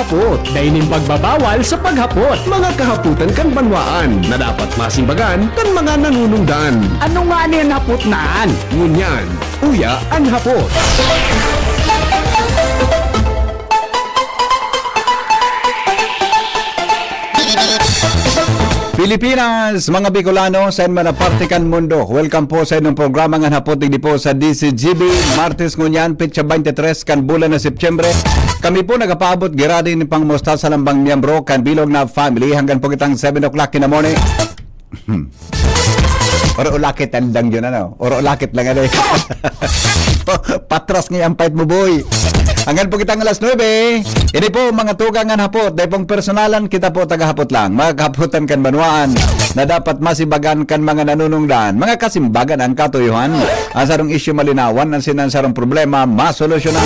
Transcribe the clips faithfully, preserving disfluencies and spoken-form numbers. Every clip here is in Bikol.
Hapot, dai nin pagbabawal sa paghapot. Mga kahapotan kan banwaan na dapat masimbagan kan mga nanunungdan. Ano nga nin hapot naan? Ngunyan, uya an hapot. Pilipinas, mga Bicolano, sa man na parte kan mundo. Welcome po sa inyong programa ngan hapot digdi po sa D C G B, Martes ngunyan, petsa twenty-three kan bulan na Setyembre. Kami po nagapaabot giradi ni pangmusta sa lambang miyembro kan bilog na family hanggang po kitang seven o'clock in the morning. Oro lakit ang lang yun, ano? Oro lakit lang, ano? Patras nga ang pait mo, boy. Hanggang po kitang alas nuebe. Ini po, mga tugang ngan hapot. Dai pong personalan, kita po tagahapot lang. Mga kahapotan kan banwaan na dapat masibagan kan mga nanunungdan. Mga kasimbagan ang katuyohan. Ang sarong isyu malinawan, ang sinan sarong problema masolusyonan.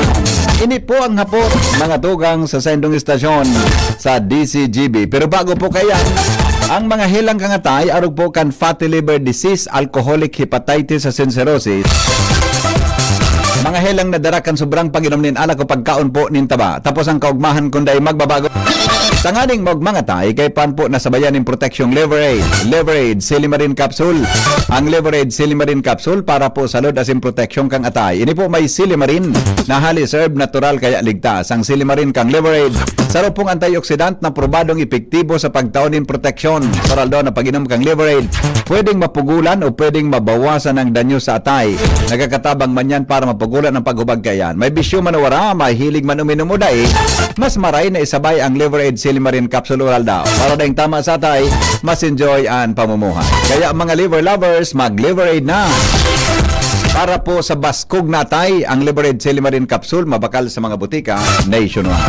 Ini po ang hapot, mga tugang sa saindong istasyon sa D C G B. Pero bago po kaya, ang mga helang kangatay, arog po kan fatty liver disease, alcoholic hepatitis asin cirrhosis. Mga helang nadara kan sobrang pag-inom nin alak o pagkaon po nin taba. Tapos ang kaugmahan kun dai magbabago. Tanganing magmangatay, kay pan po nasabayan nin proteksyong Liver Aid. Liver Aid, Silimarin Capsule. Ang Liver Aid, Silimarin Capsule para po sa load asin proteksyon kang atay. Ini po may silimarin na hali sa herb natural kaya ligtas. Ang silimarin kang Liver Aid, sarong antioxidant na probadong epektibo sa pagtao nin proteksyon. Sa aldaw na pag-inom kang Liver Aid, pwedeng mapugulan o pwedeng mabawasan ang danyo sa atay. Nagkakatabang man yan para mapugulan ang paghubag kaiyan. May bisyo man o wara, mahilig man uminom o dai, mas maray na isabay ang Liver Aid Silimarin Capsule Oral daw. Para daing tama sa atay, mas enjoy ang pamumuhay. Kaya mga liver lovers, mag-Liver Aid na! Para po sa baskog na atay, ang Liver Aid Silimarin Capsule mabakal sa mga butika nationwide.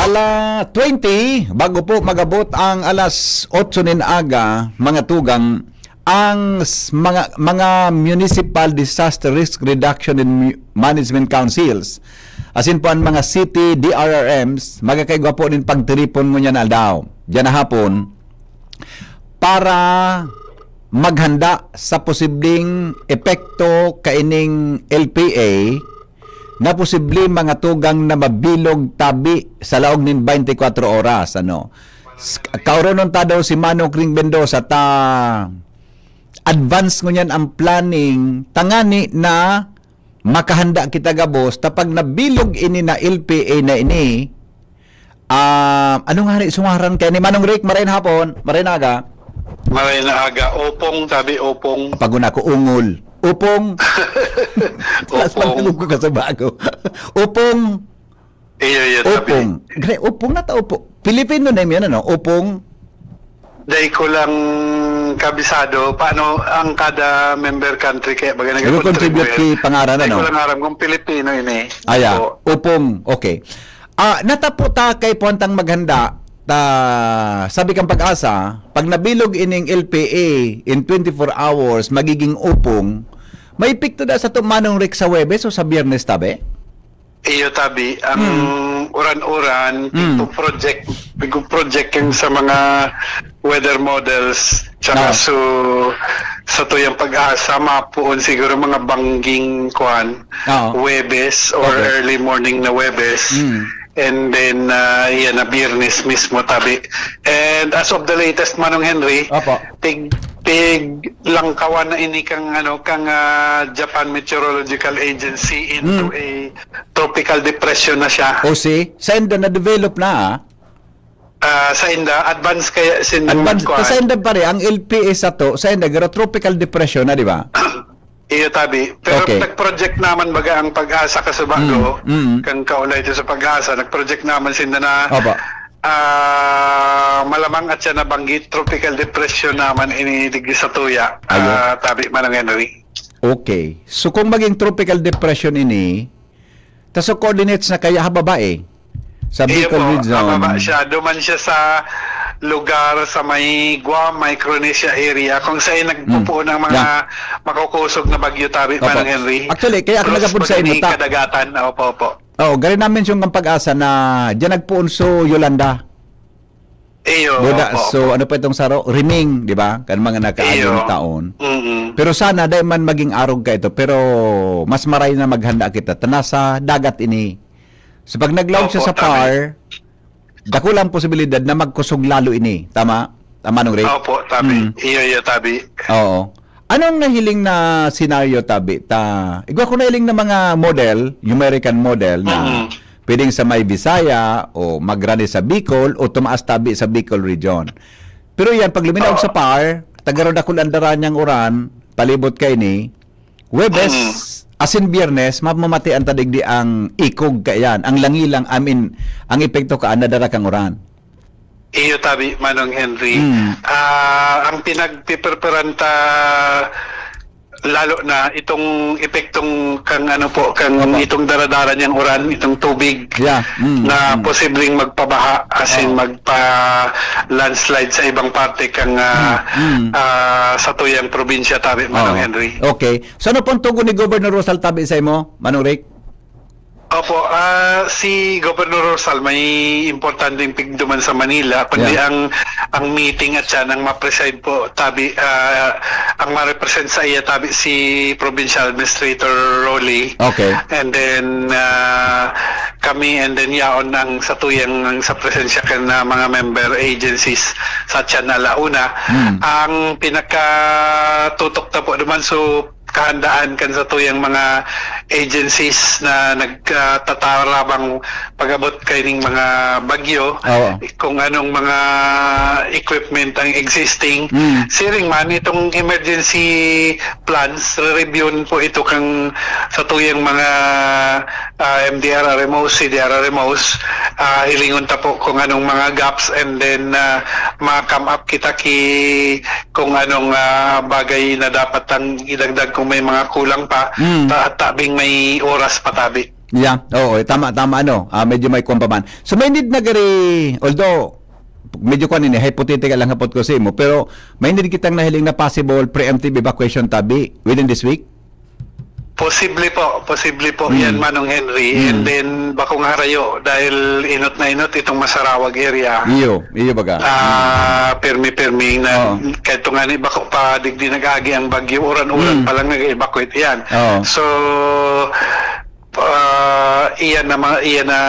Ala twenty, bago po magabot ang alas otso nin aga, mga tugang, ang s-, mga, mga Municipal Disaster Risk Reduction and Mu-, Management Councils, asin po ang mga City D R R Ms, magkakaigwa po nin pagtiripon ngunyan aldaw, diyan na hapon, para maghanda sa posibleng epekto kaining L P A na posible mga tugang na mabilog tabi sa laog nin twenty-four oras, ano. S-, kauronon ta daw si Manong Kring Mendoza ta advance ngunyan ang planning tangani na makahanda kita gabos ta pag nabilog ini na L P A na ini, ah, ano nga ni sungaran kaya ni Manong Rick, maray na hapon, maray na aga. Maray na aga, opong, sabi opong. Pag una ko, ungol. Upong. Taas Upong. Pagtulog ko ka sa bago. Upong. Iyo, iyo, sabi. Upong. Gre-, upong na ta, upong. Pilipino name yan, ano? Upong. Dai ko lang kabisado paano ang kada member country kaya baga Nag-contribute nag-contribute. Ki pangaran, Dai ano? Ko lang aram kung Pilipino ini. Aya, Opo. Upong. Okay. Ah, natapo ta kay puwantang maghanda, ta, sabi kang Pag-asa, pag nabilog ining L P A in twenty-four hours, magiging upong, may epekto da sa to Manong Rick sa Huwebes o sa Biyernes, tabi? Iyo, tabi. Ang Hmm. uran-uran, Hmm. pigpo-project, pigpo-project yung sa mga weather models, tsaka Oo. so, sa tuyang Pag-asa, mapuon siguro mga bangging, kwan, Oo. Huwebes or Okay. early morning na Huwebes. Hmm. And then, ah, yan na Biyernes mismo, tabi. And as of the latest, Manong Henry, Opo. tig-, tiglangkawan na ini kang, ano, kang, ah, Japan Meteorological Agency into Hmm. a tropical depression na siya. O, see? Sa inda, na-develop na, ah. Ah, sa inda, advance kaya sin Advance, kuwan. Sa inda pare, ang L P A sato, sa inda, garo tropical depression na, di ba? Iyo, tabi. Pero Okay. nag-project naman baga ang Pag-asa kasubago, Mm, mm. kang kaulay ito sa Pag-asa, nag-project naman sinda na, Opo. ah, malamang at siya nabanggit, tropical depression naman ini digdi sa tuya, Ayo. ah, tabi, Manong Henry. Okay. So, kung maging tropical depression ini, ta sa coordinates na kaya ha baba eh. Sa Iyo Bicol po, region. Mababa siya. Duman siya sa lugar sa may Guam, Micronesia area, kung saan nagpupuon Hmm. ang mga Yeah. makukusog na bagyo, tabi, Opo. Manong Henry. Actually, kaya ako Close nagapod po sa din imo, ta- kadagatan. Opo, opo. Oo, gari namin siyang Pag-asa na diyan nagpuon so Yolanda. Iyo, Buda, opo, so, opo. Ano pa itong saro? Riming, di ba? Kan mga nakaaging Iyo. taon. Mm-mm. Pero sana, dahil man maging arog ka ito, pero mas maray na maghanda kita. Ta nasa dagat ini. So, pag nag-launch siya Opo, sa tabi. PAR, dakula ang posibilidad na magkusog lalo ini. Tama? Tama, Manong Rick? Opo, tabi. Mm. Iyo, iyo, tabi. Oo. Anong nahiling na senaryo, tabi? Ta, igwa ko nahiling na mga model, numerical model na Mm. pwedeng sa may Visaya o magrani sa Bicol o tumaas tabi sa Bicol region. Pero yan, pag luminaog Oo. sa PAR, taga Rodacol ang dara niyang uran, palibot kaini, Huwebes, Mm. asin Biyernes, mamamatian ta digdi ang ikog kaiyan, ang langilang, I mean, ang epekto kaan na dara kang uran. Iyo tabi, Manong Henry. Mm. Ah, ang pinagpiperperan ta lalo na itong epektong kang ano po, kang Opo. itong daradara niyang uran, itong tubig Yeah. Mm, na mm. posibleng magpabaha, as in Oo. magpa-landslide sa ibang parte kang, ah, Mm, mm. ah, sa tuyang probinsya tabi, Manong Oo. Henry. Okay. So, ano pong tugon ni Governor Rosal tabi sa imo, Manong Rick? Opo, ah, si Governor Rosal may importanteng pigduman sa Manila, kundi Yeah. ang, ang meeting at siya nang ma-preside po, tabi, ah, ang ma-represent sa iya, tabi, si Provincial Administrator Rolly. Okay. And then, ah, kami, and then yaon ang sa tuyang, ang sa presensya kan, ah, mga member agencies sa Tiyan Alauna. Hmm. Ang pinakatutok na po naman, so, kahandaan kan sa tuyang mga agencies na nagtatarabang pag-abot kaining mga bagyo, Oo. kung anong mga equipment ang existing. Mm. Siring man, itong emergency plans, re-reviewon po ito kang sa tuyang mga, ah, M D R R M Os, C D R R M Os, ah, hilingon ta po kung anong mga gaps and then, ah, ma-come up kita ki kung anong, ah, bagay na dapat ang idagdag kung may mga kulang pa, Mm. ta-, tabing may oras pa tabi. Yeah, oo, eh, tama, tama, ano, ah, medyo may kuwan pa man. So, may need na gari, although, medyo kuwan ini, hypothetical lang hapot ko sa imo, pero may need kitang nahiling na possible preemptive evacuation tabi within this week? Posible po, posible po Mm. yan, Manong Henry. Mm. And then, bakong harayo, dahil inot na inot itong Masarawag area. Iyo, iyo baga. Ah, pirmi-pirmi na, Oo. kahit nga ni bako pa, digdi nag-agi ang bagyo, uran-uran Mm. pa lang nag-evacuate yan. Oo. So, ah, iyan na mga, iyan na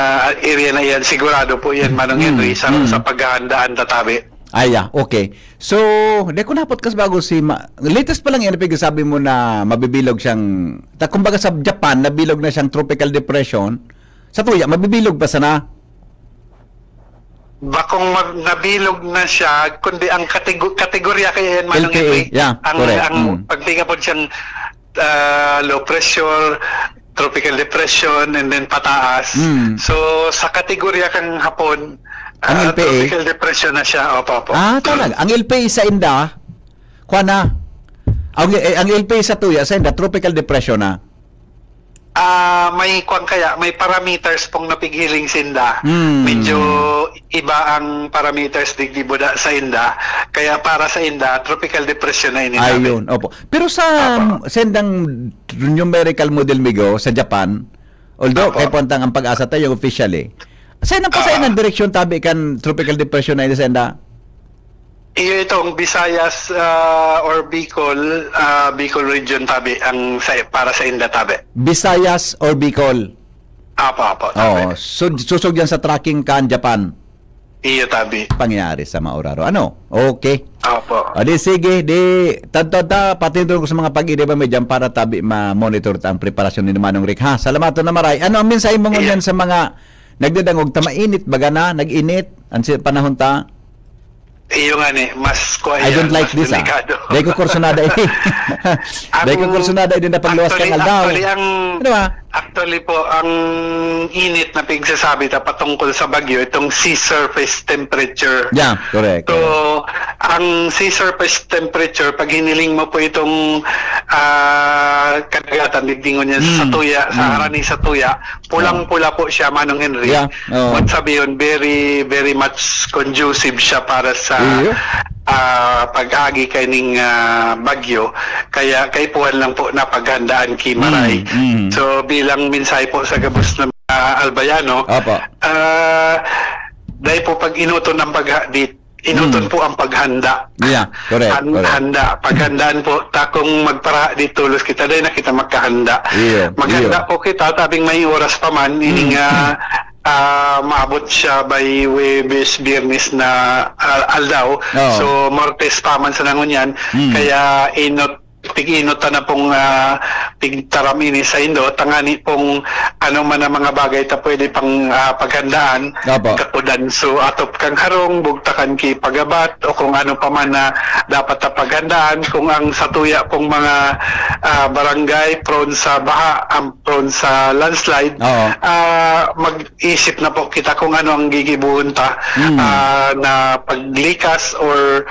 area na iyan, sigurado po yan, Manong Mm. Henry, sa, Mm. sa paghahandaan tatabi. Ay, yeah. Okay. So, di ko napot kas bago si ma-, latest pa lang yan, pinagsasabi mo na mabibilog siyang, ta-, kumbaga sa Japan, nabilog na siyang tropical depression. Sa tuya, mabibilog pa sana? Bakong ma-, nabilog na siya, kundi ang katego-, kategorya kaya yan, Manong L P A, Henry. Yeah, Ang, correct. ang Mm. pagtingapod siyang, ah, low pressure, tropical depression, and then pataas. Mm. So, sa kategorya kang hapon, Ang ah, L P A? tropical depression na siya. Opo, opo. Ah, talaga? Ang L P A sa inda, kwa na? Ang, eh, ang L P A sa tuya, sa inda, tropical depression na? Ah, may kwan kaya, may parameters pong napighiling sinda. Hmm. Medyo iba ang parameters digdi buda sa inda. Kaya para sa inda, tropical depression na ini namin. Ayun, opo. Pero sa, Opo. sa indang numerical model, Migo, sa Japan, although Opo. kay Pontang ang pag-asa tayo officially. Sa inang pa sa Oo. inang direksyon tabi kan tropical depression na ini sa inda? Iyo itong Visayas, ah, or Bicol, ah, Bicol region tabi ang sa, para sa inda tabi. Visayas or Bicol? Apo, apo, tabi. Oo. So, susog yan sa tracking kan Japan? Iyo, tabi. Pangyayari sa mauraro. Ano? Okay. Apo. O di, sige. Di, tadtad ta, patindog ko sa mga pag-iriba may dyan para tabi ma-monitor ta ang preparasyon ni Manong Rick, ha? Salamaton na maray. Ano ang mensahe mo Iyo. ngunyan sa mga nagdadangog ta mainit, baga na, nag-init, ang si-, panahon ta? Iyo nga ni, mas kuha I don't yan, like mas this, ah. delikado. Dahil ko kursunada ini. Ang Dahil ko kursunada ini na pagluwas actually, kang aldaw. actually, ang, Ano ba? actually po, ang init na pigsasabi ta patungkol sa bagyo, itong sea surface temperature. Yeah, correct, So, correct. ang sea surface temperature, pag hiniling mo po itong, ah, kadagatan, digdingon niya sa Mm, tuya, sa mm. harani sa tuya, pulang-pula po siya, Manong Henry. Yeah, oo. What sabi yun, very, very much conducive siya para sa, Iyo. ah, pag-agi kaining, ah, bagyo. Kaya kaipuhan lang po na paghandaan ki maray. Mm, mm. So, bilang mensahe po sa gabos na mga Albayano, Opo. ah, dahil po pag inuton ang pagha-, di, inuton Mm. po ang paghanda. Yeah, correct, Ang correct. handa. Paghandaan po, ta kung magparaha di tulos kita, dahil na kita magkahanda. Iyo, Maghanda iyo. po kita, tabing may oras pa man, ining, Mm, ah, mm. ah, maabot siya by Huwebes, Biyernes na, ah, aldaw. Oo. So, Martes pa man sa nangunyan. Mm. Kaya inot, tig-inot ta na pong, ah, tigtaram ini sa indo. Tangani pong ano man ang mga bagay ta pwede pang, ah, paghandaan. Opo. Kakudan so atop kang harong, bugtakan ki pagabat o kung ano pa man na dapat ta paghandaan. Kung ang satuya pong mga, ah, barangay prone sa baha, ang prone sa landslide, Oo. ah, mag-isip na po kita kung ano ang gigibuhon ta, Mm. ah, na paglikas or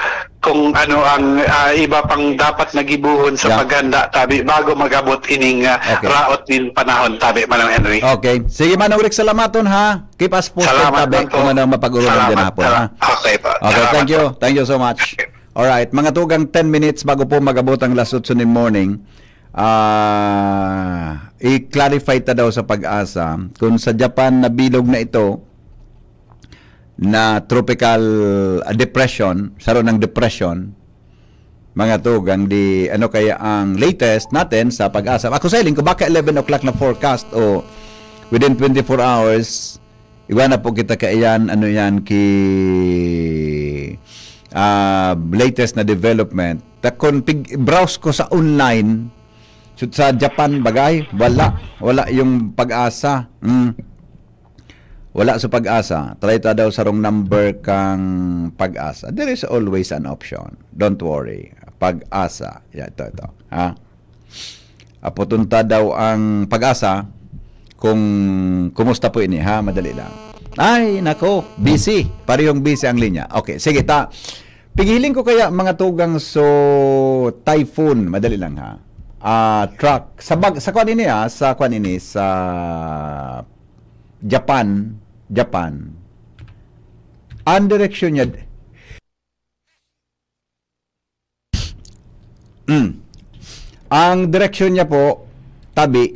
kung ano ang, ah, iba pang dapat na gibuhon sa Yeah. paghanda tabi bago mag-abot ining, ah, Okay. raot nin panahon tabi, Manong Henry. Okay. Sige, Manong Rick, salamaton ha. Keep us posted Salamat tabi man po. kung ano ang mapag-urulan Salamat. din hapon, ha? Sala-, okay po. Okay, Salamat thank you. po. Thank you so much. Alright, mga tugang, ten minutes bago po mag-abot ang alas otso nin morning. Ah, i-clarify ta daw sa PAGASA kung sa Japan na bilog na ito na tropical, ah, depression, saro ng depression, mga tugang, di ano kaya ang latest natin sa PAGASA? Ako sa hiling ko, baka eleven o'clock na forecast o within twenty-four hours, iwan na po kita kaiyan, ano yan, ki, ah, latest na development. Ta kun pig-, browse ko sa online, so, sa Japan bagay, wala, wala yung PAGASA. Mm. Wala sa PAGASA. Try ta daw sa wrong number kang PAGASA. There is always an option. Don't worry. PAGASA. Yeah, ito, ito. Ha? Aputon ta daw ang PAGASA kung kumusta po ini, ha? Madali lang. Ay, nako. Busy. Parehong busy ang linya. Okay, sige, ta. Pigiling ko kaya mga tugang so typhoon. Madali lang, ha? Ah, truck. Sa bag, sa kwan ini, ha? Sa kwan ini, sa Japan. Japan. Ang direksyon niya, Mm. Ang direksyon niya po, tabi,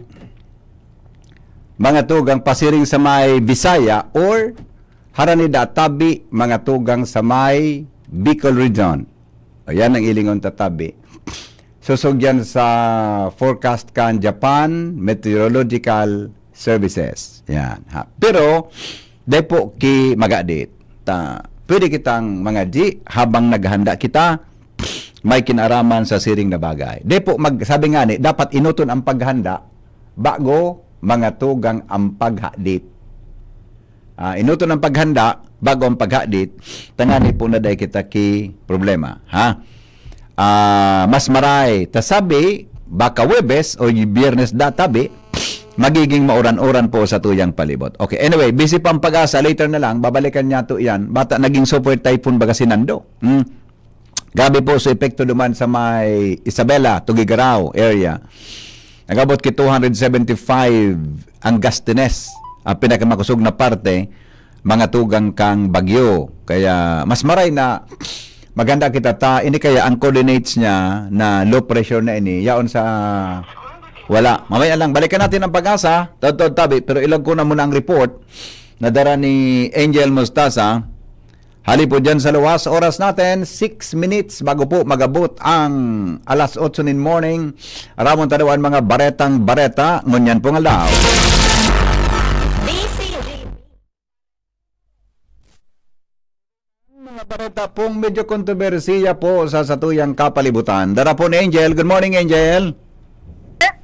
mga tugang pasiring sa may Visaya or harani da tabi, mga tugang sa may Bicol region. O, yan ang ilingon ta tabi. Susog yan sa forecast kan Japan Meteorological Services. Yan. Ha. Pero, dai po ki magadit. Ta, pwede kitang mga di, habang naghanda kita, may kinaraman sa siring na bagay. Di po mag, sabi nga ni, dapat inuton ang paghanda bago mga tugang ang paghadit. Ah, inuton ang paghanda bago ang paghadit, tangani po na dai kita ki problema, ha? Ah, mas maray, ta sabi, baka Webes o Biyernes da tabi, magiging mauran-uran po sa tuyang palibot. Okay, anyway, busy pa ang PAGASA, later na lang, babalikan niya to yan. Bata naging super typhoon baga si Nando. Hmm? Grabe po sa epekto duman sa may Isabela, Tuguegarao area. Nagabot ki two hundred seventy-five ang gastines, ang pinakamakosog na parte, mga tugang kang bagyo. Kaya mas maray na maganda kita ta, ini kaya ang coordinates niya na low pressure na ini, yaon sa wala. Mamaya lang, balikan natin ang PAGASA, totoo tabi, pero ilag ko na muna ang report na dara ni Angel Mostaza. Hali po dyan sa luwas, oras natin, six minutes bago po magabot ang alas otso nin morning. Aramon ta daw ang mga baretang bareta, ngunyan pong aldaw. Ang mga bareta pong medyo kontrobersiya po sa satuyang kapalibutan. Dara po ni Angel. Good morning, Angel.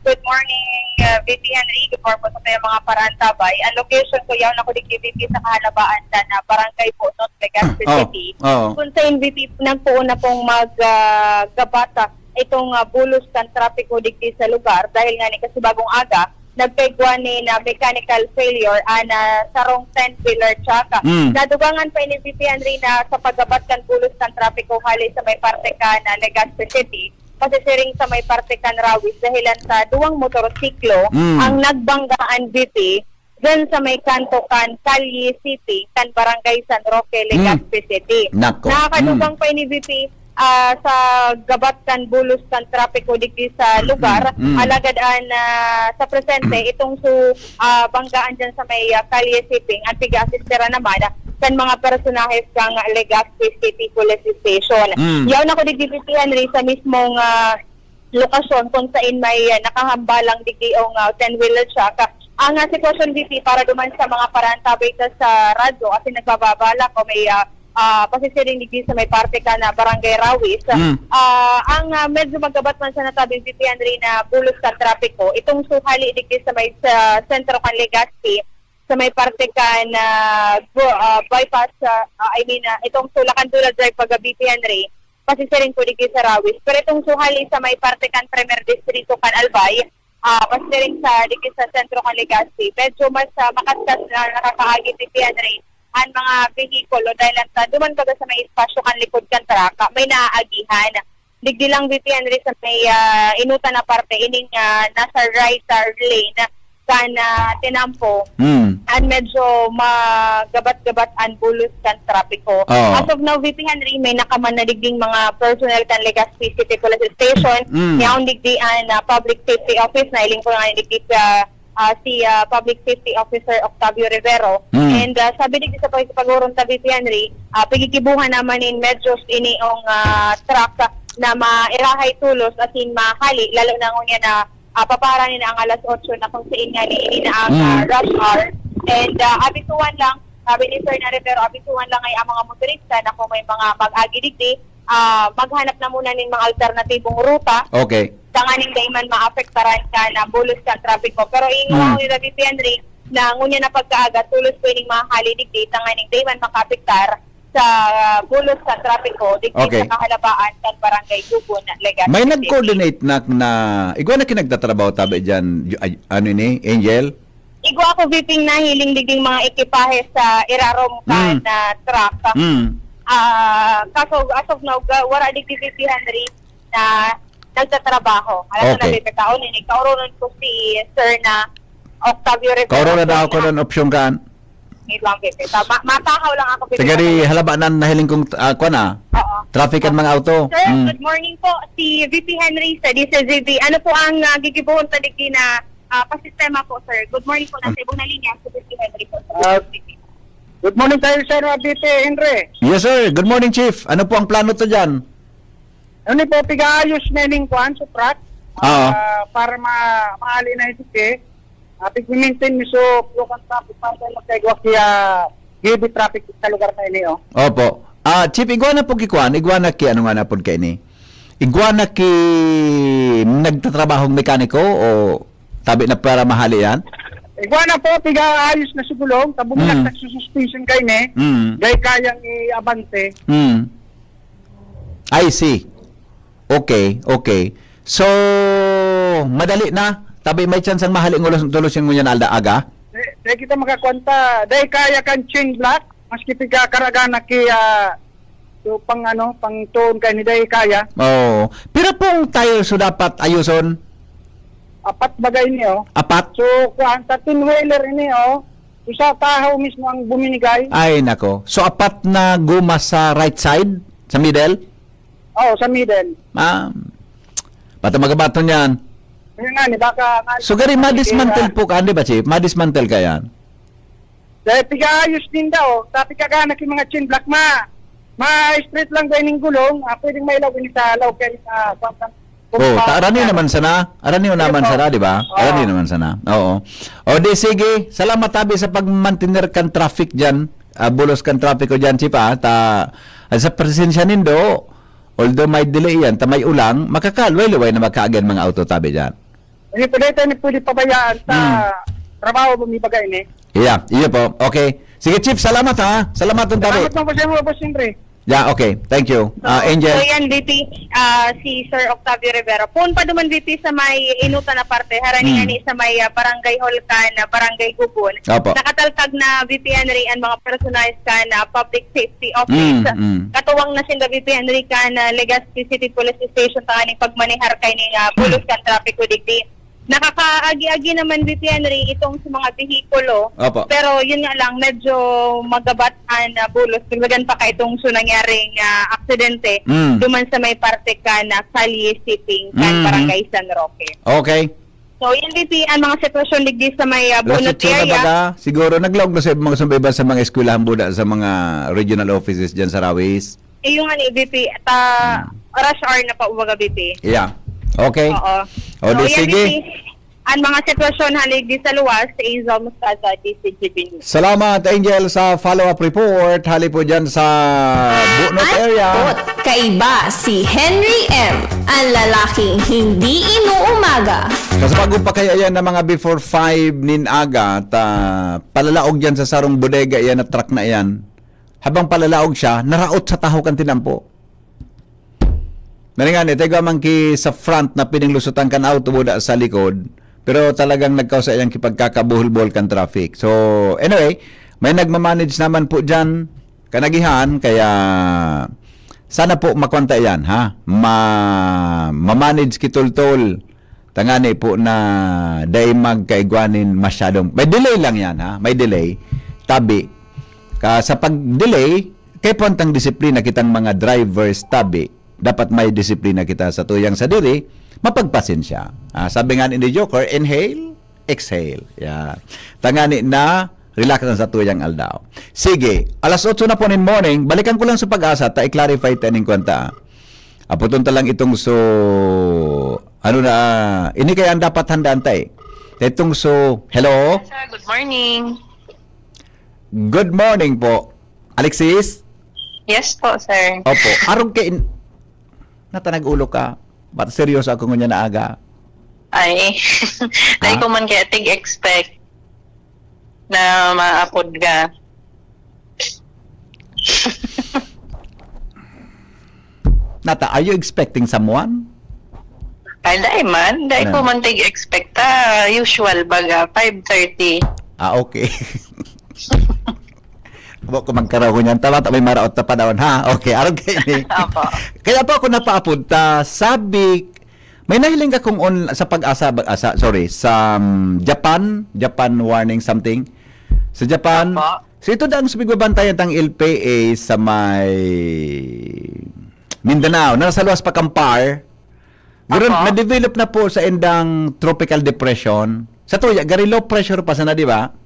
Good morning, uh, V P Henry. Good morning po sa kayong mga parantabay. Ang location ko, yaon ako digdi, V P, sa kahalabaan na barangay po, North Legazpi Oh, City. oh. Kung sa V P, nagpoon na pong mag, ah, gabata itong, ah, bulos kan trapiko digdi sa lugar dahil nga ni kasi bagong aga, nagkaigwa ni na mechanical failure ana sarong ten-wheeler truck. Mm. Nadugangan pa ini, V P Henry, na sa paggabat kan bulos kan trapiko hali sa may parte kan Legazpi City, pasisiring sa may parte kan Rawis dahilan sa duwang motorsiklo Mm. ang nagbanggaan, V P, dyan sa may kanto kan Calle City, kan Barangay San Roque, Legazpi City. Nako. Nakakadugang Mm. pa ini, V P, ah, sa gabat kan bulos kan trapiko digdi sa lugar. Mm, mm. Alagad an, ah, sa presente, itong su, ah, banggaan dyan sa may, ah, Calle City, ang pig-aasistera naman, ah, kan mga personahe kan Legazpi City Police Station. Mm. Yaon ako digdi, V P Henry, sa mismong, ah, lokasyon kung sain may, ah, nakahambalang digdi ang, ah, ten-wheeler truck, ah, Ang, ah, sitwasyon, V P, para duman sa mga paraantabay ta sa radyo, asin nagbababalak o may, ah, ah, pasisiring digdi sa may parte kan, ah, Barangay Rawis. Mm. Ah, ang, ah, medyo magabat man sa natabi, V P Henry, na bulos kan trapiko, itong suhali digdi sa may, sa sentro kan Legazpi, sa may parte kan, ah, bu-, ah, bypass, ah, ah, I mean, ah, itong Sulacan Dula Drive pag, ah, V P Henry, pasisiring po digdi sa Rawis. Pero itong suhali sa may parte kan Primer Distrito kan Albay, ah, pasiring sa digdi sa sentro kan Legazpi. Medyo mas, ah, makaskas na nakakaagi, V P Henry, an mga behikulo dahil ang ta-, duman baga sa may espasyo kan likod kan truck, ah, may naaagihan. Digdi lang, V P Henry, sa may, ah, inutan na parte, ining, ah, nasa right, ah, lane kan, ah, tinampo. Hmm. An medyo magabat-gabat an bulos kan trapiko. Oo. As of now, V P Henry, may nakaman na digding mga personnel kan Legazpi City Police Station. Mm. Yaon digdi an, ah, Public Safety Office, na iling ko nga digdi sa, ah, si, ah, Public Safety Officer Octavio Rivero. Mm. And, ah, sabi digdi sa pag-, pag-uron ta, V P Henry, ah, pigigibuhan naman nin medyos ini ong, ah, truck na mairahay tolos asin mahali, lalo na ngunyan na, ah, papaharani na ang alas otso na kung sain nga ni ini na ang, Mm. ah, rush hour. And, ah, abisuhan lang, sabi ni Sir na Rivero, abisuhan lang ay ang mga motorista na kung may mga mag-agi digdi, ah, maghanap na muna nin mga alternatibong ruta Okay. tanganing dai man maapektaran kan bulos kan trapiko. Pero Mm. ingon nila, V P Henry, na ngunyan na pagkaaga, tolos pwedeng mahali digdi tanganing dai man makaapektar sa bulos kan trapiko digdi Okay. sa kahalabaan kan Barangay Gubon, Legazpi City. May nag-coordinate na, na, igwa na ki nagtatrabaho tabi dyan, y-, ay, ano ini, Angel? Igwa ko, V P, nahiling digding mga ekipahe sa irarom kan, Mm. ah, truck. Mm. Ah, kaso, as of now, ga-, wala digdi, V P Henry, na nagtatrabaho. Alam mo na, Okay. V P, taon ini, kauronon ko si Sir na Octavio Rivera. Kauronon na ako ng opsyon kan. Wait lang, V P. Tama, matahaw lang ako, V P. Taga di Halaba na nahiling kong, ah, kwan, ah. Oo. Traffic ang mga auto. Sir, Mm. good morning po. Si V P Henry sa D C Z B. Ano po ang, ah, gigibohon ta digdi na, ah, pasistema po, sir? Good morning po, nasa Ah. ibong na linya, si V P Henry po. Ah, good morning tayo, sir, ah, V P Henry. Yes, sir. Good morning, Chief. Ano po ang plano to dyan? Ano po, pigaayos na ning kwan sa truck. Oo. Ah, para ma-, maali na ito, eh. Ah, pig-maintain mi, so, broken traffic para tayo magkaigwa kaya heavy traffic sa lugar na ini, oh. Opo. Ah, Chief, igwa na po ki kwan, igwa na ki, ano nga na po kaini? Igwa na ki nagtatrabahong mekaniko o tabi na para mahali yan? Igwa na po, pigaayos na siguro, tabong Mm. na sa suspension kaini, Mm. dahil kayang i-abante. Mm. I see. Okay, okay. So, madali na. Tabi may chance ang mahali ng ulos, tulos yung ngunyan alda aga? Di, di kita makakwanta. Dahil kaya kan chain block, maski pigkakaraga na ki, ah, so, pang ano, pang tuon kay ni dahil kaya. Oo. Pero kung tayo so dapat ayuson? Apat bagay niyo. Apat? So, kuan, thirteen-wheeler ini, oh. So, sa tahaw mismo ang buminigay. Ay, nako. So, apat na guma sa right side? Sa middle? Oo, sa middle. Ah, bata magabaton yan. Kaya nga, ni baka nga, So, gari, madismantle kaya po ka, di ba, Chief? Madismantle ka yan. Dahil pigaayos din daw. Sa pigkaganak yung mga chain block, ma, ma-straight lang ba ining gulong? Ah, pwedeng mailaw ini sa laog kaya sa kwan sa Oh, ta arani naman sana. Arani naman sana, di ba? Oo. Arani naman sana. Oo. O di sige, salamat tabi sa pagmantener kan traffic diyan. Ah, bulos kan trapiko diyan, Chief, ah. Ta, ah, sa presensya nindo, although may delay yan, ta may ulang, makakalway-liway na magkaagi an mga auto tabi diyan. Hindi pwede tayo pwede pabayaan sa Hmm. trabaho mo, may bagay ni. Yeah, iyo po. Okay. Sige, Chief, salamat, ha. Salamat, tabi. Salamat mo po sa imo, Boss Henry. Yeah, okay. Thank you. So, Ah, Angel? so yan, V P, ah, si Sir Octavio Rivera. Poon pa duman, V P, sa may inutan na parte, harani Hmm. ani sa may, ah, Barangay Hall kan, ah, Barangay Gubon. Opo. Nakataltag na, V P Henry, ang mga personalis kan, ah, Public Safety Office. Mm, mm. Katuwang na sinda, V P Henry, kan, ah, Legazpi City Police Station, tanganing pagmanehar kay ning, ah, bulos kan trapiko digdi. Nakakaagi-agi naman, V P Henry, itong sa mga behikulo. Opo. Pero yun nga lang, medyo magabat an, ah, bulos. Dagdagan pa ka itong so nangyaring, ah, aksidente Mm. duman sa may parte kan Salle Shipping kan Mm. Barangay San Roque. Okay. So, yun, V P, ang mga sitwasyon digdi sa may, ah, Las Bunot otso na area. Baga, siguro naglaog na sa mga sumbayban sa mga eskwelahan buda sa mga regional offices dyan sa Rawis. Eh, yung ano, V P, ta, Hmm. rush hour na pa, umaga, V P. Yeah. Okay. Oo. O, So, di yan, sige. V P. Ang mga sitwasyon hali digdi sa luwas, si Angel Moscaza, D C G B News. Salamat, Angel, sa follow-up report. Hali po dyan sa Bunot area. At kaiba si Henry M, ang lalaking hindi inuumaga. Kasi bago pa kaya yan ng mga before five nin aga, ta palalaog dyan sa sarong bodega yan at truck na yan. Habang palalaog siya, naraot sa taho kan tinampo. Naringan, ito yung man ki sa front na pininglusutan kan auto buda sa likod. Pero talagang nagkausa iyang kipagkakabuhol-buhol kan traffic. So, anyway, may nagmamanage naman po dyan, kanagihan, kaya sana po makwanta yan, ha? Ma mamanage kitultol. Tangani po na dai magkaigwanin masyadong. May delay lang yan, ha? May delay. Tabi. Ka sa pag-delay, kay puwantang disiplina kitang mga drivers tabi. Dapat may disiplina kita sa tuyang sadiri, mapagpasensya. Ah, sabi nga ni Joker, inhale, exhale. Yeah. Tangani na, relax na sa tuyang aldaw. Sige, alas otso na po nin morning, balikan ko lang sa pag-asa, ta i-clarify ta ning kwanta. Aputon ta lang itong so, ano na, ini kaya ang dapat handaan ta eh. Itong so, hello? Sir, good morning. Good morning po. Alexis? Yes po, sir. Opo. Arog kay in... Natanag ulo ka. Ba't seryoso ako ngunyan na aga? Ay, dahil ko man kaya tig-expect na maapod ka. Nata, are you expecting someone? Ay, dahil man. Dahil ko man tig-expect ta. Usual baga, five thirty. Ah, okay. Wa ko magkaraw ko niyan. Tama, may maraot na panahon, ha? Okay, arog kayo ni. Opo. Kaya po ako napaapod ta. Sabi, may nahiling ka kung on, sa pag-asa, ba- asa, sorry, sa um, Japan, Japan warning something. Sa Japan, Opo. So ito daang sa pigbabantayan tang L P A sa may Mindanao, na nasa luwas pa Kampar. Garo, Opo. Na-develop na po sa indang tropical depression. Sa tuya, gari low pressure pa sana, di ba?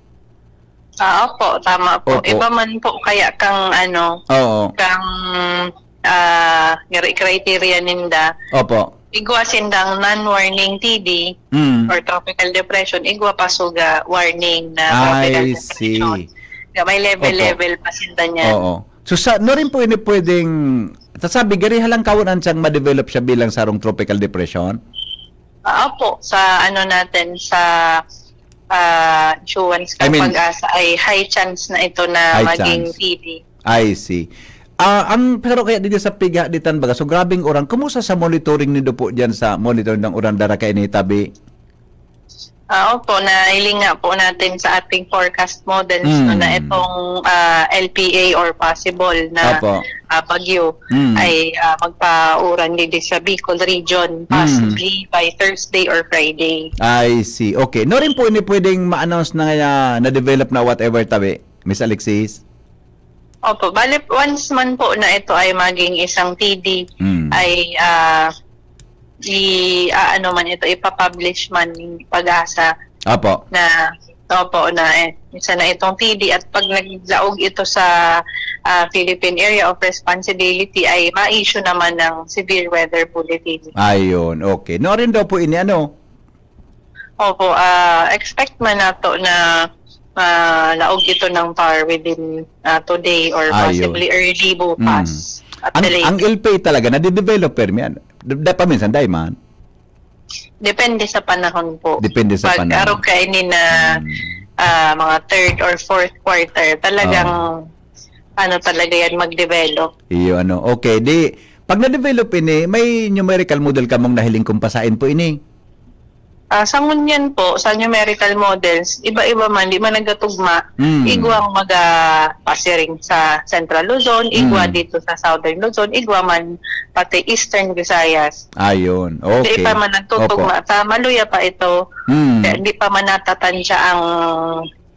Ah, opo, tama po. Opo. Iba man po kaya kang ano, Oo. kang ah, gari criteria ninda. Opo. Igwa sindang non-warning T D Mm. or tropical depression, igwa pa suga warning na tropical I depression. see. Nga may level-level pa sinda niyan. Oo. So sa no rin po ini pwedeng sasabi gari halangkawon an siyang ma-develop siya bilang sarong tropical depression? Ah, opo, sa ano natin, sa ah, issuance I ng mean, pag-asa ay high chance na ito na High maging chance. T D. I see. Ah, ang pero kaya dito sa piga ditan baga, so grabing uran. Kumusta sa monitoring nindo po diyan sa monitoring ng uran dara kaini tabi? Ah, opo, nailing nga po natin sa ating forecast models Mm. no, na itong ah, L P A or possible na Opo. ah, bagyo Mm. ay ah, magpauran dito sa Bicol region, possibly by Thursday or Friday. I see. Okay. No rin po ini pwedeng ma-announce na nga na-develop na whatever tabi, Miss Alexis? Opo, bale once man po na ito ay maging isang T D, Mm. ay ah, i ah, ano man ito, ipapublish man ng pag-asa Apo. na opo na eh, isa na itong T D at pag naglaog ito sa ah, Philippine Area of Responsibility ay ma-issue naman ng severe weather bulletin. Ayun. Okay. No rin daw po ini ano? Opo, ah, expect man nato na ah, laog ito ng power within ah, today or Ayun. possibly early bukas at Ang, the latest. Ang L P A talaga, nade-develop permi yan. Da, da, paminsan, dai man. Depende sa panahon po. Depende sa Pag panahon. araw kaini na ah, mga third or fourth quarter, talagang ano talaga yan mag-develop. Iyo, ano. Okay, di, pag na-develop ini, may numerical model kamong nahiling kung pasain po ini? Ah, sa ngunyan po, sa numerical models, iba-iba man, di man nagkatugma. Mm. Igwang maga-pasiring sa Central Luzon, igwa Mm. dito sa Southern Luzon, igwa man pati Eastern Visayas. Ayun. Di Okay. pa man nagtutugma. Ta, maluya pa ito. Mm. Kaya di pa man natatansya ang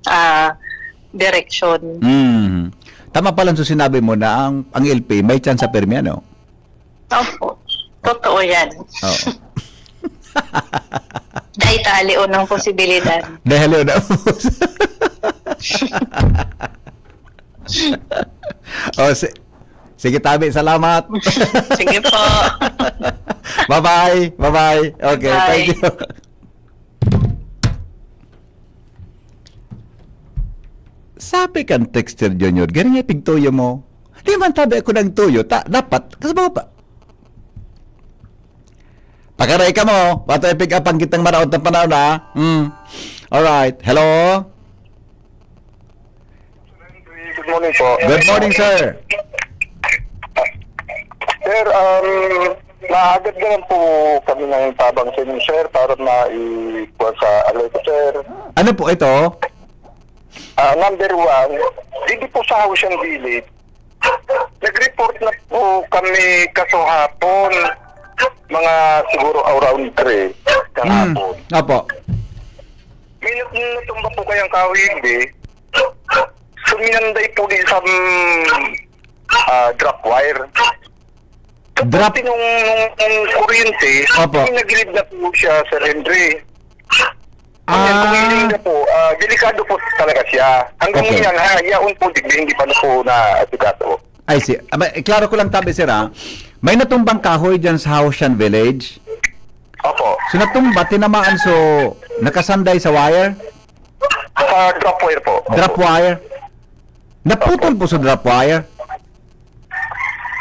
ah, direksyon. Mm. Tama pa lang sa sinabi mo na ang, ang L P A may chance sa permi, ano? Opo. Totoo yan. Oo. Dahil talion ng posibilidad. Dahil na. Oh, si, sige, tabi. Salamat. Sige po. Bye-bye. Bye-bye. Okay, Bye. Thank you. Sabi kan Texter Junior, "Gari nga pigtuyo mo." Di man tabi ako nagtuyo, ta, dapat, kasi ba pa? Pakaray ka mo, wato ipig-apang kitang maraot na panahon, ha? Hmm. Alright. Hello? Good morning po. Good morning, sir. Sir, um, naagad naman po kami ng tabang sa inyo, sir, para maikuha sa alay ko, sir. Ano po ito? Ah, number one, dito po sa Haushan Village, nag-report na po kami kasuhapon, mga siguro around three ng Hmm. hapon. Opo. May nat- natumba po kayang kahoy, hindi. Suminanday po din sa mm, ah, drop wire. Tapos Drop- nung, nung, nung kuryente, Opo. pinagilid na po siya, Sir Henry. Ayan, kung Ah. hindi na po, ah, delikado po talaga siya. Hanggang Okay. ngayon, ha, yaon po, di, hindi pa na po na asikaso. I see. Aba, eh, klaro ko lang tabi, sir, ha? May natumbang kahoy dyan sa Haushan Village. Opo. So, natumba, tinamaan, so, nakasanday sa wire? Sa drop wire po. Opo. Drop wire? Naputol po sa drop wire?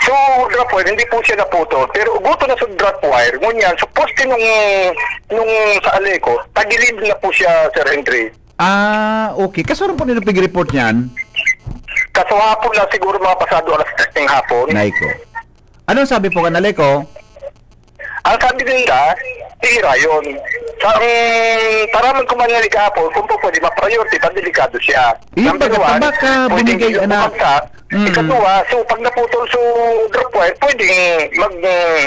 So, drop wire, hindi po siya naputol. Pero guto na sa drop wire. Ngunyan, sa poste nung, nung sa Aleco, tagilid na po siya, Sir Henry. Ah, okay. Kaso ano po nila pig-report niyan? Kaso hapon na siguro mga pasado alas tres ng hapon. Naiko. Anong sabi po kan Aleco? Ang sabi nila, hihirayon. Sa ang taraman ko man nga kahapon, kung po pwede ma-priority, pag delikado siya. Yung Number baga, one, tabak ka, pwedeng bumigay, hindi anak. bumagsak. Mm. Ikadua, so pag naputol sa drop wire, pwedeng mag, mm,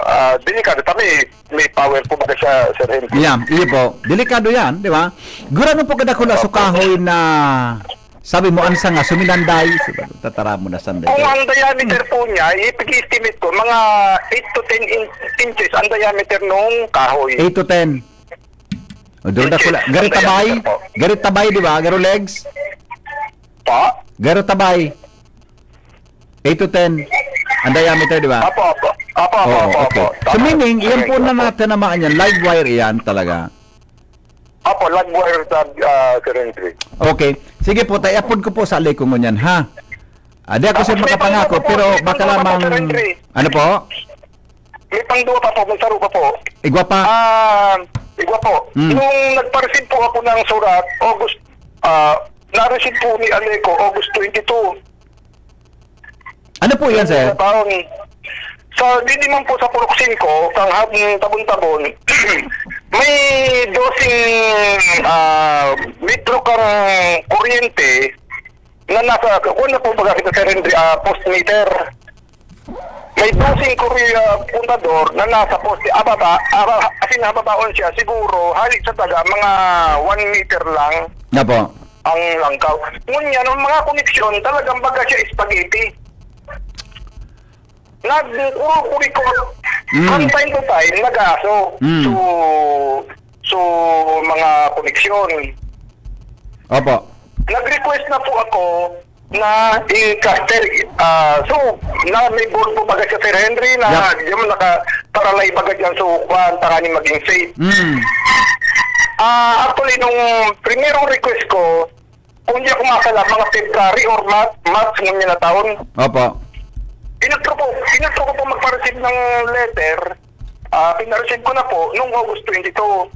ah, delikado. Kami, may power po ba siya, Sir Henry? Yeah, iyo po. Delikado yan, di ba? Gurano po kadakula sa Opo. kahoy na sabi mo, ang sanga, suminanday. Sabi ko, tatara mo na sanday. Kung ang diameter po niya, ipag-estimate ko, mga eight to ten in- inches ang diameter nung kahoy. Eight to ten. O, doon dakula. Garo tabay? Garo tabay, di ba? Garo legs? Pa? Garo tabay. Eight to ten. Ang diameter, di ba? Apo, apo. Apo, apo, Oo, apo, okay. apo. So, Tama. meaning, iyan po Correct, na apo. natinamaan yan, live wire iyan talaga. Apo, live wire sa, ah, Sir Henry. Okay. Sige po, tay, apod ko po sa Aleco ngunyan, ha? Ah, di ako Tapos sir may makapangako, pangako po, pero may baka pangako pa po, lamang... Sir Henry. Ano po? May pangduwa pa po, may saro pa po. Igwa pa? Ah, igwa po. Hmm. Nung nagpa-receive po ako ng surat, August, ah, na-receive po ni Aleco, August twenty-two. Ano po yan, sir? Sa taon. Sa, di naman po sa Purok singko, kang hab-, Tabon-Tabon, may dosing, ah, metro kang kuryente na nasa, kung na po baga kita, Sir Henry, ah, post meter. May dosing kuryente, ah, puntador na nasa poste, ababa, aba, as in, nababaon siya, siguro, hali sa taga, mga one meter lang Nga po. ang langkaw. Ngunyan, ang mga koneksyon, talagang baga siya spaghetti. Nagkukurikot. Mm. From time to time, nag-aaso. Mm. So, so, mga koneksyon. Opo. Nag-request na po ako na i-caster. Ah, so, na may board po baga siya, Sir Henry, na Yep. yung naka-paralay baga dyan. So, kuhan, tanganing maging safe. Mm. Ah, actually, nung primerong request ko, kung di ako masala, mga February or March, March ngunyan na taon, Opo. inutro ko, inutro ko po magpa-receive ng letter. Ah, pina-receive ko na po nung August twenty-two.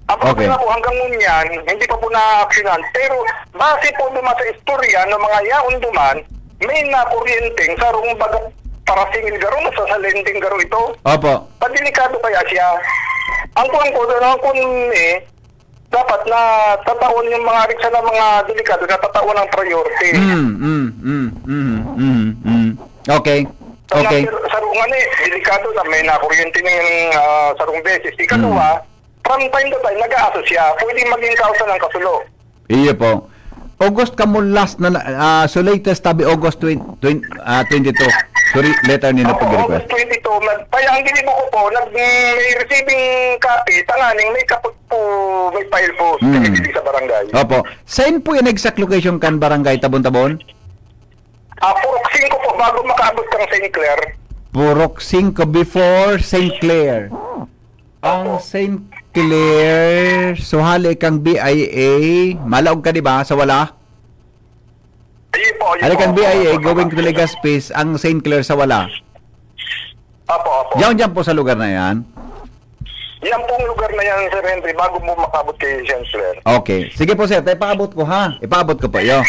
Ang Okay. problema po, hanggang ngunyan, hindi pa po na-actionan. Pero base po duman sa istorya ng mga yaon duman, may nakuryenteng sarong baga parasingil garo, nasa sa lending garo ito. Opo. Padelikado kaya siya? Ang kuwan ko, ang kuwan eh, dapat na tataon yung mga riksa ng mga delikado na tatawan ng priority. Mm, mm, mm, mm, mm, mm. Okay. Sa Okay. number, sarungan eh, delikado na may nakuryente ng ah, sarong beses. Ikaduwa, Mm. from time to time, nag-aaso siya. Pwedeng maging kausa ng kasulo. Iyo po. August kamo last na, na- ah, so latest tabi August twenty, twenty, ah, twenty-two. Sorry, letter ni na Ako, pag-request. August twenty-two, nag, kaya ang ginibo ko po, nag, may receiving copy, tanganing may kapot po, may file po, Mm. sa barangay. Opo. Saan po yung exact location kan barangay Tabon-Tabon? Ah, Purok singko po, bago makaabot kang Saint Clair. Purok singko before Saint Clair. Ang Saint Clair, so hali kang B I A, malaog ka, di ba? Sa wala? Sige po, sige Halikan po, B I A, opo, going opo. to Legazpi, ang Saint Clair sa wala. Opo, opo. Diyan, diyan po sa lugar na yan. Yan pong lugar na yan, Sir Henry, bago po makabot kay Saint Clair. Okay. Sige po, sir. Tayo, ipaabot ko, ha? Ipaabot ko po, yo.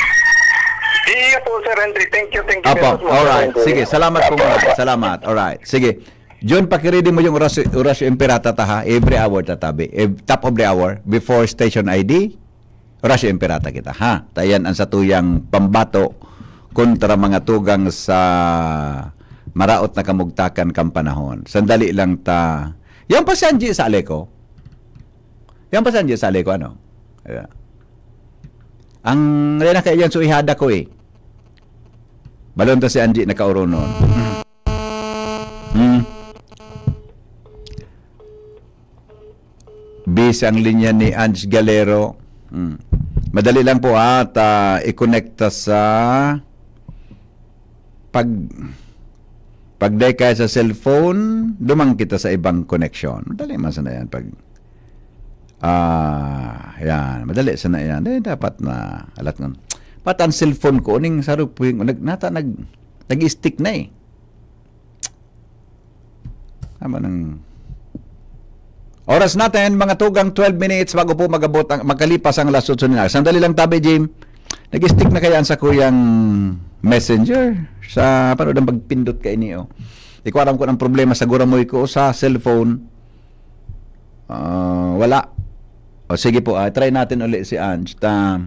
Sige po, Sir Henry. Thank you, thank you Opo. very much, Sir Alright. Henry. Sige. Salamat po Opo, muna. opo. Salamat. Alright. Sige. John, pakiridi mo yung Horacio, Horacio Imperata ta, ha? Every hour tatabi. Ev-, top of the hour. Before station I D, Horacio Imperata kita, ha? Ta yan ang satuyang pambato kontra mga tugang sa maraot na kamugtakan kan panahon. Sandali lang ta. Yan pa si Angie sa Aleco? Yan pa si Angie sa Aleco, ano? Ayan. Ang, yan na kaya yan, suihada ko eh. Balon ta si Angie nakaoronon. Hmm. Busy ang linya ni Ange Galero. Hmm. Madali lang po, ha, ta i-connect ta sa pag, pag dai kaya sa cellphone, duman kita sa ibang connection. Madali man sana yan pag, ah, yan. Madali sana yan. Eh, dapat na, alat nga. Pat ang cellphone ko, ning saruping, nag, nata, nag, nag-stick na eh. Tama nang oras natin, mga tugang, twelve minutes bago po magabot ang, magkalipas ang alas otso na. Sandali lang, tabi, Jim. Nag-stick na kaya ang sakuyang messenger sa panood ang pagpindot ka ini, oh. Di ko alam kung ang problema sa guramoy ko sa cellphone. Ah, wala. O sige po, ah, try natin uli si Ange. Ta,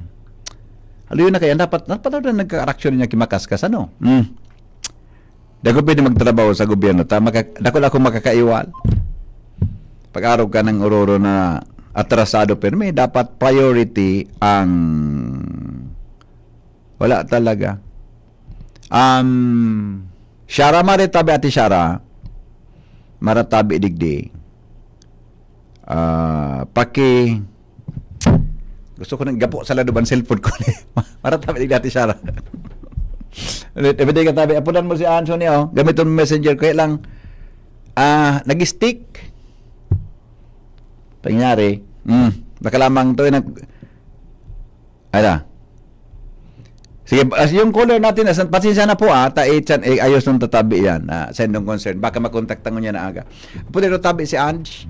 haluyon na kaya, dapat, dapat daw na nagka-action niya kimakaskas, ano? Hmm. Di ako pwede magtrabaho sa gobyerno. Ta, maka, dakul ako makakaiwal. Pag-arog ka ng ororo na atrasado, pero may dapat priority ang wala talaga. Um, Shara, maratabi, Ate Shara. Maratabi digdi. Ah, paki-, gusto ko nang gapo sa ladoban cellphone ko ni. Maratabi digdi, Ate Shara. Everyday ka tabi, apunan mo si Anthony, oh. Gamiton mo messenger ko, eh, lang. Ah, nag-stick. Pangyari, mm, nakalamang to, eh, nag-, Ala. Sige, as yung caller natin, as, pasensya na po, ah, ta, eh, chan, eh, ayos nung tatabi yan, ah, sendong concern. Baka makontaktan ko niya na aga. Pwede rin tabi si Ange?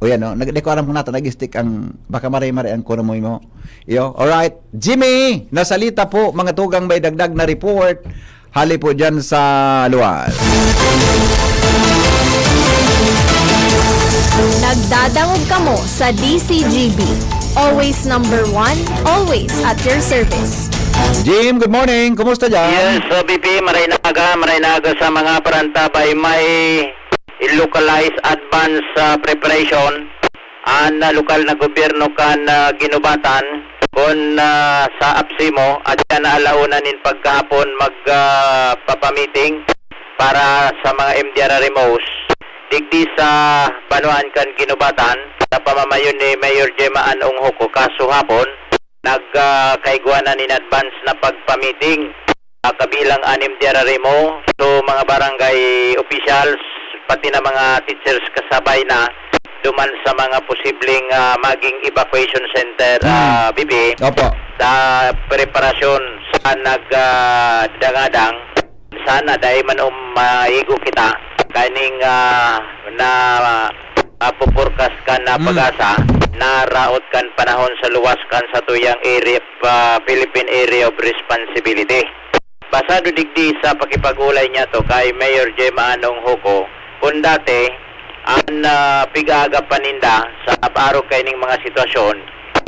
O yan, no? Nag-, di ko alam kung nata nag-stick ang, baka mare-mare ang kuno mo mo. Iyo, alright. Jimmy, nasalita po, mga tugang may dagdag na report. Hali po dyan sa luwas. Nagdadangog kamo sa D C G B. Always number one, always at your service. Jim, good morning. Kumusta dyan? Yes, uh, B P, maray na aga, maray na aga sa mga parantabay. May localized advance, uh, preparation an, ah, lokal na gobyerno kan, ah, Guinobatan, kun, ah, sa APSEMO, at siya na alauna nin pagkahapon mag, ah, papamiting para sa mga M D R R M Os digdi sa banwaan kan Guinobatan, sa pamamayon ni Mayor Gemma Ann Onghoco. Kasuhapon, nag, ah, kaigwa na nin advance na pagpamiting, ah, kabilang an M D R R M O, so mga barangay officials, pati na mga teachers kasabay na duman sa mga posibleng, ah, maging evacuation center, Hmm. ah, B P, Opo. sa preparasyon sa nag, ah, dangadang. Sana dai man, um, maigo kita kaning, ah, na, ah, pupurkas kan na Hmm. pag-asa, naraot kan panahon sa luwas kan satuyang area, ah, Philippine Area of Responsibility. Basado digdi sa pakipag-ulay niya to kay Mayor Gemma Ann Onghoco, kun dati, an, ah, pig-aagapan ninda sa arog kaining mga sitwasyon,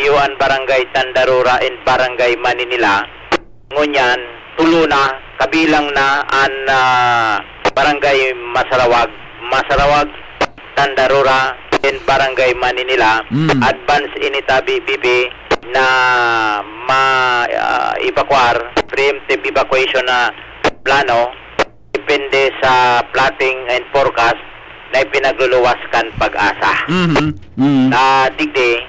iyo an Barangay Tandarura and Barangay Maninila, ngunyan, tulo na, kabilang na an, ah, Barangay Masarawag, Masarawag, Tandarura, and Barangay Maninila. Mm. Advance ini tabi, B P, na ma-, ah, evacuar, preemptive evacuation na plano, depende sa plotting and forecast na ipinagluluwas kan pag-asa. Mhm. Mhm. Ah, digdi,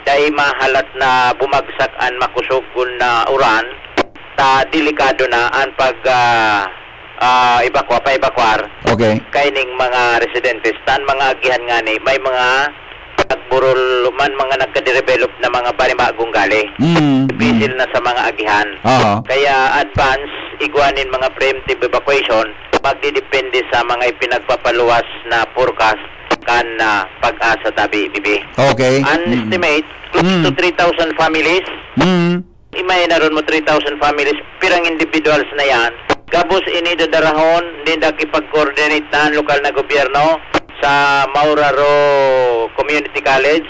dai mahalat na bumagsak an makosog kun na uran, ta delikado na an pag, ah, ah, ebakwa, pa-evacuar Okay. kaining mga residentes. Tan mga agihan ngani, may mga nag-, puro man mga nagka-develop na mga panibagong gali. Mm, mm. Difícil na sa mga agihan. Aha. Kaya advance, igwa nin mga preemptive evacuation, magdidepende sa mga ipinagpapaluwas na forecast kan, ah, PAGASA tabi, bibi. Okay. An Mm. estimate, close to Mm. three thousand families. Mm. Imagine na ron mo, three thousand families, pirang individuals na yan. Gabos ini dadarahon, din nakipag-coordinate na ang lokal na gobyerno sa Mauraro Community College,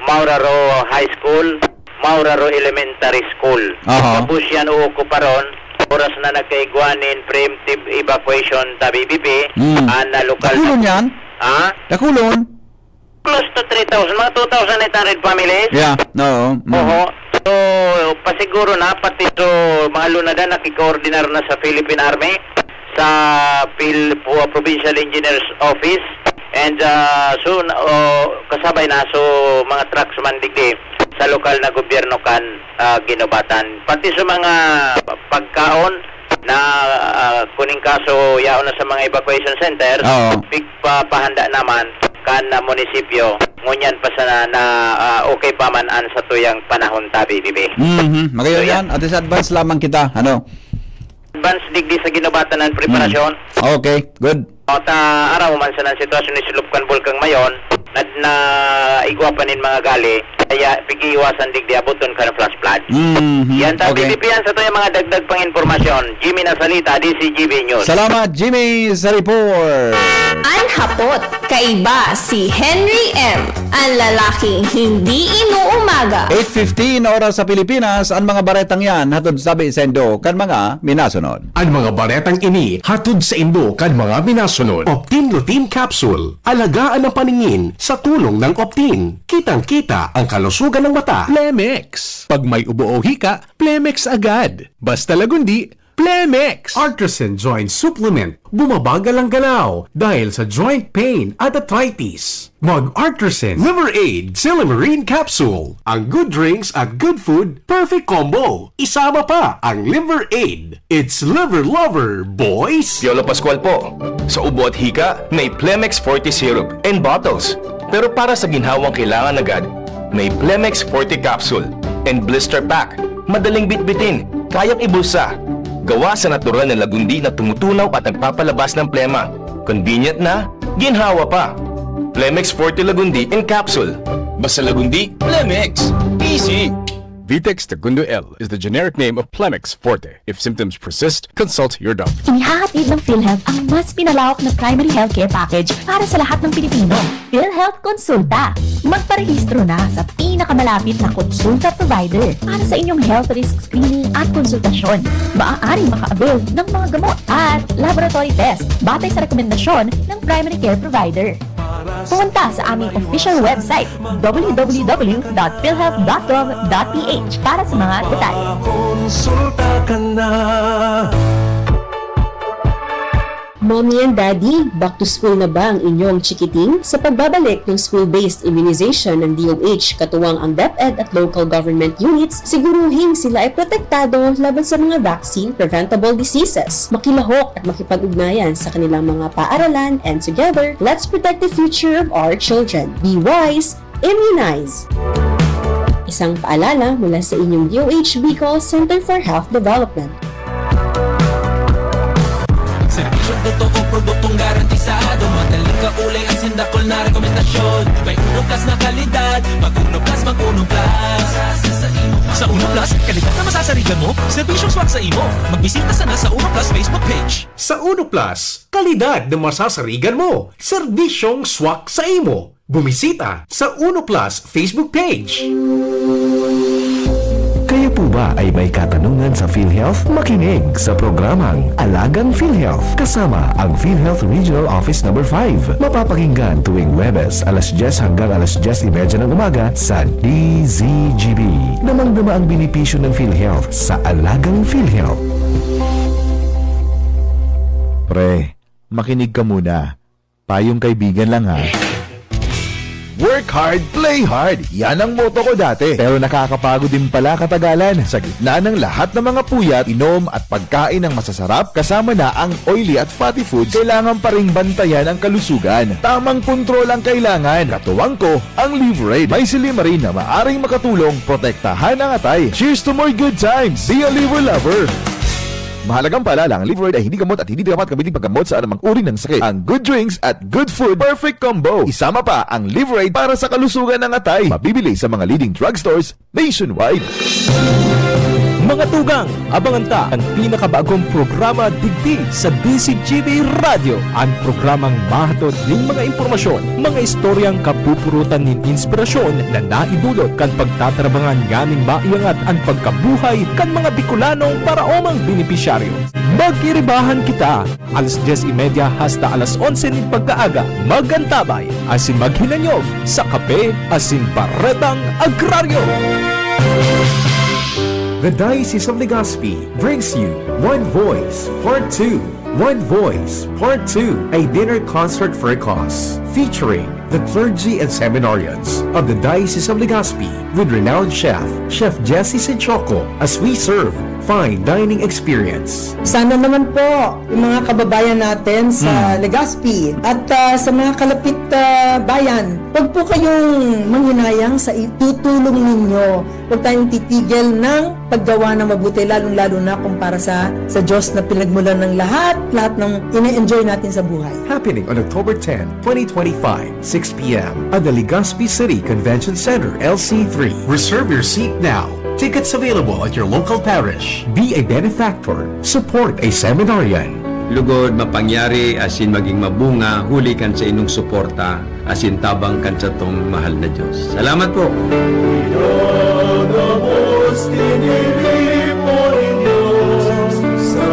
Mauraro High School, Mauraro Elementary School. Aha. Gabos yan, uuko pa ron. Oras na nagkaigwa nin preemptive evacuation tabi, bibi, Mm. ah, na lokal Dakulon na yan? Ha? Dakulon? Close to three thousand, mga two thousand eight hundred families. Yeah, oo. Mm. Oho. So, pasiguro na, pati so, mga lunadan, nakikoordinar na sa Philippine Army, sa Phil-, Provincial Engineers Office, and, ah, soon, oh, kasabay na, so, mga trucks man digdi sa lokal na gobyerno kan, ah, ginubatan. Pati sa mga pagkaon na, ah, kuning kaso, yaon na sa mga evacuation center, Oo. pigpapahanda naman kan, ah, munisipyo. Ngunyan pa sana na, ah, okay pa man an satuyang panahon tabi, bibi. Mhm. Magayon So, yan. yan. At sa advance lamang kita, ano? Advance digdi sa ginubatan ng preparasyon. Mm. Okay, good. O, ta, araw man sana ang sitwasyon ni Sulupkan Bulkang Mayon, na, na igwa pa nin mga gali, kaya pag-iiwasan digdi abuton ka ng flash flood. Mhm. Yan, ta, Okay. B B P yan sa tuyang mga dagdag pang impormasyon. Jimmy Nasalita, D C G B News. Salamat, Jimmy Saripor. An hapot, kaiba si Henry M, an lalaking hindi inuumaga. Eight fifteen oras sa Pilipinas, ang mga baretang yan, hatod sabi saindo kan mga minasunod. An mga baretang ini hatod saindo kan mga minasunod. Optin Lutein Capsule. Alagaan ang paningin sa tulong ng Optin. Kitang-kita ang kalusugan ng mata. Plemex. Pag may ubo o hika, Plemex agad. Basta Lagundi, Plemex. Artisan Joint Supplement. Bumabagal ang galaw dahil sa joint pain at arthritis. Mag-Artisan Liver Aid Silymarin Capsule. Ang good drinks at good food, perfect combo. Isama pa ang Liver Aid. It's Liver Lover, boys! Piolo Pascual po. Sa ubo at hika, may Plemex Forte Syrup and bottles. Pero para sa ginhawang kailangan agad, may Plemex Forte Capsule and Blister Pack. Madaling bitbitin, kayang ibulsa. Gawa sa natural na lagundi na tumutunaw at nagpapalabas ng plema. Convenient na, ginhawa pa. Plemex Forte Lagundi in capsule. Basta Lagundi, Plemex. Easy! Vitex Tagundo L is the generic name of Plemex Forte. If symptoms persist, consult your doctor. Inihahatid ng PhilHealth ang mas pinalawak na primary healthcare package para sa lahat ng Pilipino. PhilHealth Konsulta. Magparehistro na sa pinakamalapit na konsulta provider para sa inyong health risk screening at konsultasyon. Maaaring maka-avail ng mga gamot at laboratory test batay sa rekomendasyon ng primary care provider. Pumunta sa aming official website, w w w dot philhealth dot gov dot p h, para sa mga detalye. Mommy and Daddy, back to school na ba ang inyong chikiting? Sa pagbabalik ng school-based immunization ng D O H, katuwang ang DepEd at local government units, siguruhing sila ay protektado laban sa mga vaccine-preventable diseases. Makilahok at makipag-ugnayan sa kanilang mga paaralan, and together, let's protect the future of our children. Be wise, immunize! Isang paalala mula sa inyong D O H Bicol Center for Health Development. Serbisyong totoo, produktong garantisado. Madaling kaulay, asin dakul na rekomendasyon. May uno plus na kalidad. Mag uno plus, mag uno plus. Sa uno plus, kalidad na masasarigan mo. Serbisyong swak sa imo. Magbisita sana sa uno plus Facebook page. Sa uno plus, kalidad na masasarigan mo. Serbisyong swak sa imo. Bumisita sa uno plus Facebook page. Kayo po ba ay may katanungan sa PhilHealth? Makinig sa programang Alagang PhilHealth kasama ang PhilHealth Regional Office Number five. Mapapakinggan tuwing Huwebes alas dyes hanggang alas dyes y media ng umaga sa D Z G B. Damang-dama ang benepisyo ng PhilHealth sa Alagang PhilHealth. Pre, makinig ka muna. Payong kaibigan lang ha. Work hard, play hard. Yan ang motto ko dati. Pero nakakapagod din pala katagalan. Sa gitna ng lahat ng mga puyat, inom at pagkain ng masasarap, kasama na ang oily at fatty foods, kailangan pa ring bantayan ang kalusugan. Tamang kontrol ang kailangan. Katuwang ko, ang Livraid. May silymarin na maaring makatulong protektahan ang atay. Cheers to more good times! Be a Liver Lover! Mahalagang paalala, ang Livraid ay hindi gamot at hindi dapat gamitin paggamot sa anumang uri ng sakit. Ang good drinks at good food, perfect combo. Isama pa ang Livraid para sa kalusugan ng atay. Mabibili sa mga leading drugstores nationwide. Mga tugang, abangan ta an pinakabagong programa digdi sa D Z G B Radyo. An programang mahatod nin mga impormasyon, mga istoryang kapupurutan nin inspirasyon na naidulot kan pagtatrabangan nganing maiangat an pagkabuhay kan mga Bikolanong paraomang benepisyaryo. Mag-iribahan kita, alas dyes y media hasta alas onse nin pagkaaga. Mag-antabay asin maghinanyog sa Kape asin Baretang Agraryo. The Diocese of Legazpi brings you One Voice Part two. One Voice Part two, a dinner concert for a cause, featuring the clergy and seminarians of the Diocese of Legazpi with renowned chef, Chef Jesse Sinchoco, as we serve fine dining experience. Sana naman po, yung mga kababayan natin sa Hmm. Legazpi at, ah, sa mga kalapit, ah, bayan, wag po kayong manghinayang sa itutulong ninyo. Huwag tayong titigil ng paggawa ng mabuti, lalong-lalo na kung para sa, sa Diyos na pinagmulan ng lahat, lahat ng ine-enjoy natin sa buhay. Happening on October ten, twenty twenty-five, six p m at the Legazpi City Convention Center, L C three. Reserve your seat now. Tickets available at your local parish. Be a benefactor. Support a seminarian. Lugod, mapangyari asin magin mabunga huli kan saindong suporta asin tabang kan satong mahal na Dios. Salamat po! Pinagabos, tiniripo nin Dios sa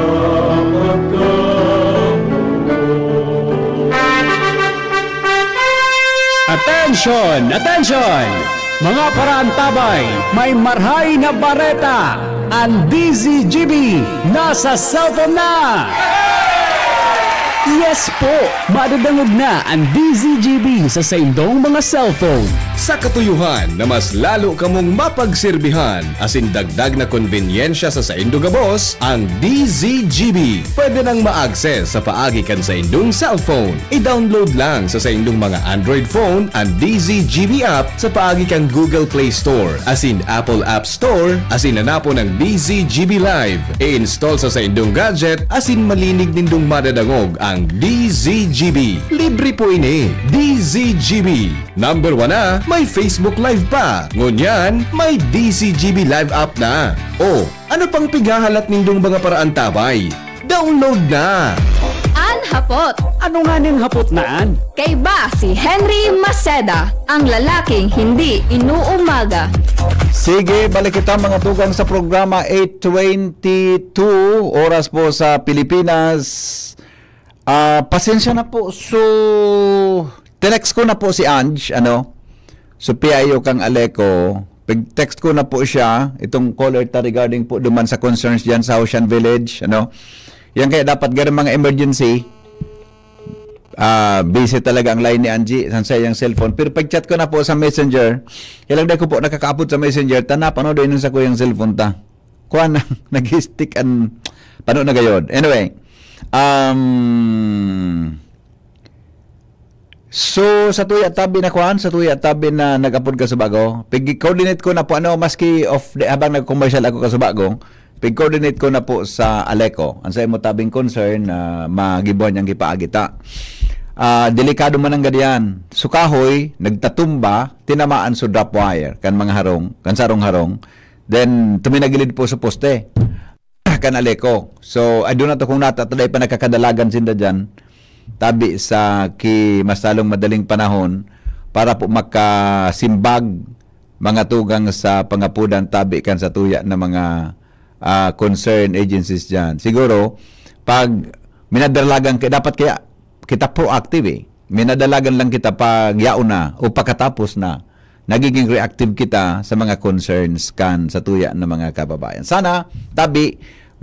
pagkamugot. Atensyon! Atensyon! Mga paraantabay, may marhay na bareta! An D Z G B nasa cellphone na! Yes po! Madadangog na an D Z G B sa saindong mga cellphone. Sa katuyohan na mas lalo kamong mapagserbihan asin dagdag na konbenyensya sa saindo gabos, ang D Z G B pwede nang ma-access sa paagi kan saindong cellphone. I-download lang sa saindong mga Android phone an D Z G B app sa paagi kan Google Play Store asin Apple App Store, asin hanapon ang D Z G B Live. I-install sa saindong gadget asin malinig nindong madadangog ang D Z G B. Libre po ini. D Z G B. Number one na, may Facebook Live pa. Ngunyan, may D Z G B Live app na. O, ano pang pighahalat nindong mga paraantabay? Download na! An hapot. Ano nganing hapot na an? Kaiba si Henry Maceda, ang lalaking hindi inuumaga. Sige, balik kita, mga tugang, sa programa, eight twenty-two, oras po sa Pilipinas. Ah, pasensya na po. So, tinext ko na po si Ange, ano? So, P I O kang Aleco. Pag-text ko na po siya, itong caller ta, regarding po duman sa concerns diyan sa Haotian Village, ano? Yan kaya dapat garo mga emergency. Ah, busy talaga ang line ni Angie, sa iyang cellphone. Pero pag-chat ko na po sa Messenger, kaya lang di ko po nakakaabot sa Messenger, ta napano din sa kuyang cellphone ta. Kuha na, nag-stick an, pano na gayod. Anyway, um, so, sa tuya tabi na kuan, sa tuya tabi na nag-apod ka sa bago, pig-coordinate ko na po, ano, maski off the, habang nag-commercial ako ka sa bago, pig-coordinate ko na po sa Aleco. Ang sa imo tabing concern na magibuhan niyang gipaagita. Ah, delikado man ang gadiyan. So, kahoy, nagtatumba, tinamaan sa drop wire, kan mga harong, kan sarong harong. Then, tuminagilid po sa poste. Kan Aleco. So, I do not know kung nata, taday pa nakakadalagan sinda dyan. Tabi sa ki mas lalong madaling panahon para po makasimbag mga tugang sa pangapudan tabi kan sa tuya na mga, ah, concern agencies dyan. Siguro, pag minadalagan ka, dapat kaya kita proactive eh. Minadalagan lang kita pag yaon na o pagkatapos na. Nagiging reactive kita sa mga concerns kan sa tuya na mga kababayan. Sana, tabi,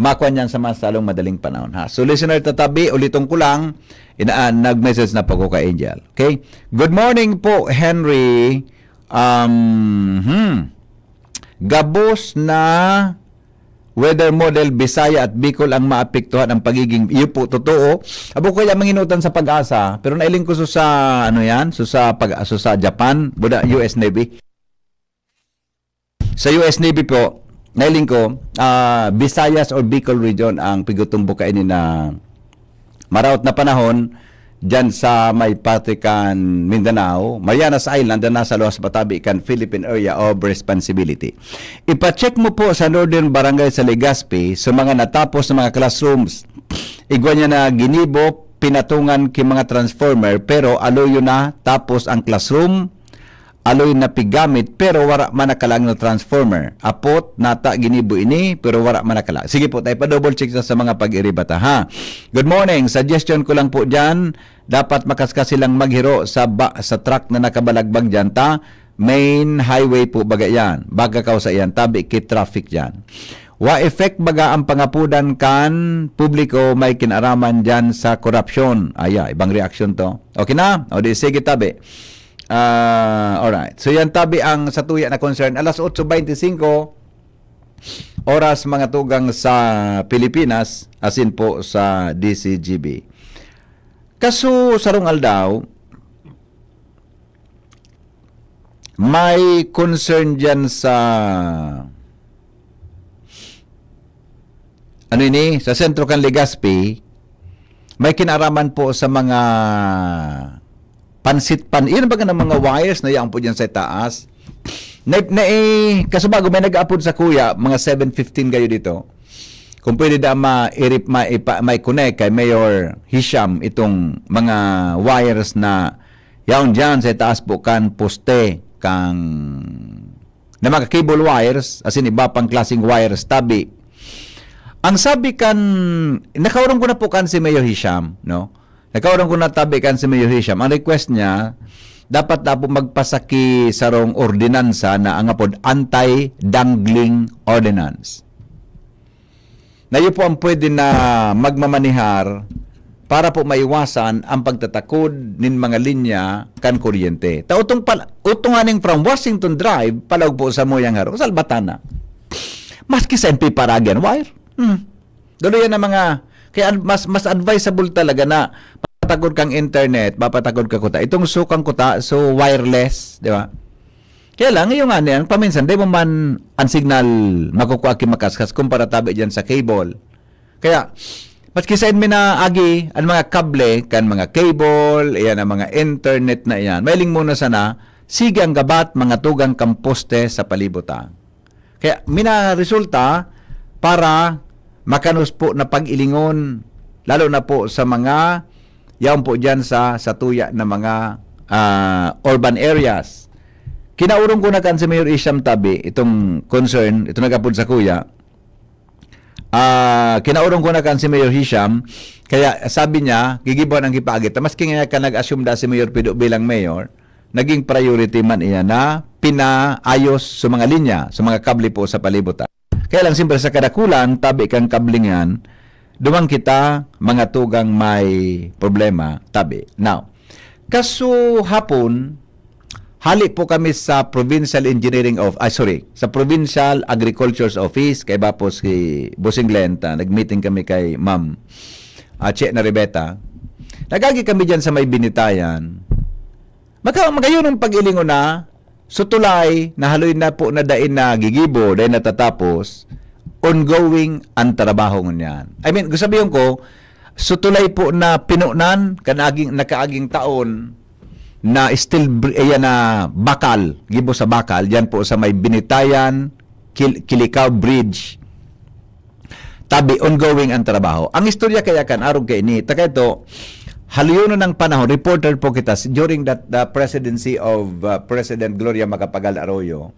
makuha niyan sa mas lalong madaling panahon, ha. So, listener tatabi, uliton ko lang, ina-, ah, nag-message na po ko kay Angel. Okay? Good morning po, Henry. Um, hmm. Gabos na weather model, Bisaya at Bicol ang maapektuhan ang pagiging, iyo po, totoo. Abo kaya manginutan sa PAGASA, pero nailing ko so sa, ano yan, so sa, pag, so sa Japan, buda U S Navy. Sa U S Navy po, nailing ko, ah, Visayas or Bicol region ang pigutumbo kaini na maraot na panahon diyan sa may parte kan Mindanao, Marianas Island, na nasa luwas patabi kan Philippine Area of Responsibility. Ipacheck mo po sa Northern Barangay sa Legazpi, sa mga natapos na mga classrooms. Igwa niya na ginibo, pinatungan ki mga transformer, pero aloyo na, tapos ang classroom, aloy na pigamit, pero wara man nakalang na transformer. Apot, nata, ginibo ini, pero wara man nakalang. Sige po, tayo pa double check sa, sa mga pag-iribata, ha? Good morning. Suggestion ko lang po dyan, dapat makaskas silang maghiro sa, ba, sa truck na nakabalagbag dyan, ta main highway po baga yan. Baga kausa yan, tabi ki traffic dyan. Wa effect baga ang pangapudan kan publiko may kinaraman dyan sa korupsyon. Aya, ibang reaksyon to. Okay na? O di, sige, tabi. Ah, alright. So, yan tabi ang satuya na concern. Alas otso beintisinko, oras mga tugang sa Pilipinas, asin po sa D C G B. Kaso, sarong aldaw, may concern dyan sa, ano ini, sa sentro kan Legazpi, may kinaraman po sa mga pansit pan, yun ba ng mga wires na yan po dyan sa taas? Na, na, eh, kasubago may nag-apod sa kuya, mga seven fifteen kayo dito. Kung pwede da ma, irip, ma, ipa, may connect kay Mayor Hisham itong mga wires na yaon dyan sa taas po kan poste, kang na mga cable wires, as in iba pang klaseng wires, tabi. Ang sabi kan, nakaurong ko na po kan si Mayor Hisham, no? Nakaurong ko na tabi kan si Mayor Hisham. Ang request niya, dapat na po magpasaki sarong ordinansa na ang apod anti-dangling ordinance. Na iyo po ang pwede na magmamanihar para po maiwasan ang pagtatakod nin mga linya kan kuryente. Ta utong pal-, utong aning from Washington Drive, palaog po sa Moyang Haro, Salvatana. Maski sa M P Paragian wire. Hmm. Dalo yan ang mga, kaya ad-, mas, mas advisable talaga na patakod kang internet, papatakod ka kuta. Itong sukang kuta, so wireless, di ba? Kaya lang, yung nga niyan, paminsan, di mo man ang signal makukuha ki makaskas kumpara tabi dyan sa cable. Kaya, maski sain mi na agi, ang mga kable, kan mga cable, iyan ang mga internet na iyan, mailing muna sana, sige ang gabat, mga tugang kan poste sa palibot, ah. Kaya, mina resulta para makanos po na pag-ilingon, lalo na po sa mga yaon po dyan sa, sa tuya na mga, ah, urban areas. Kinaurong ko na kan si Mayor Isham tabi, itong concern, itong nag-apod sa kuya. Ah, kinaurong ko na kan si Mayor Hisham, kaya sabi niya, gigibuan ang gipaagi. Ta maski nga ka nag-assume da si Mayor Pido bilang mayor, naging priority man iyan na pinaayos sa mga linya, sa mga kable po sa palibot, ah. Kaya lang, siyempre, sa kadakulan, tabi kang kabling yan, duman kita, mga tugang may problema, tabi. Now, kaso hapon, hali po kami sa Provincial Engineering of, ah, sorry, sa Provincial Agriculture's Office, kaiba po si Bossing Glenn, ta, nag-meeting kami kay Ma'am, ah, Che Naribeta. Nagagi kami dyan sa may Binitayan. Maka-, magayunong pag-ilingon na, so tulay, na haloy na po na dai na gigibo, dai natatapos, ongoing ang trabaho ngunyan. I mean, kung sabihin ko, so tulay po na pinunan, kan aging, nakaaging taon, na still, br-, ayan na bakal, gibo sa bakal, yan po sa may Binitayan, Kil-, Kilikao Bridge, tabi, ongoing ang trabaho. Ang istorya kaya kan, arog kay ini, ta kaito, haluyonon ng panahon, reporter po kita, s-, during that, the presidency of, uh, President Gloria Macapagal Arroyo,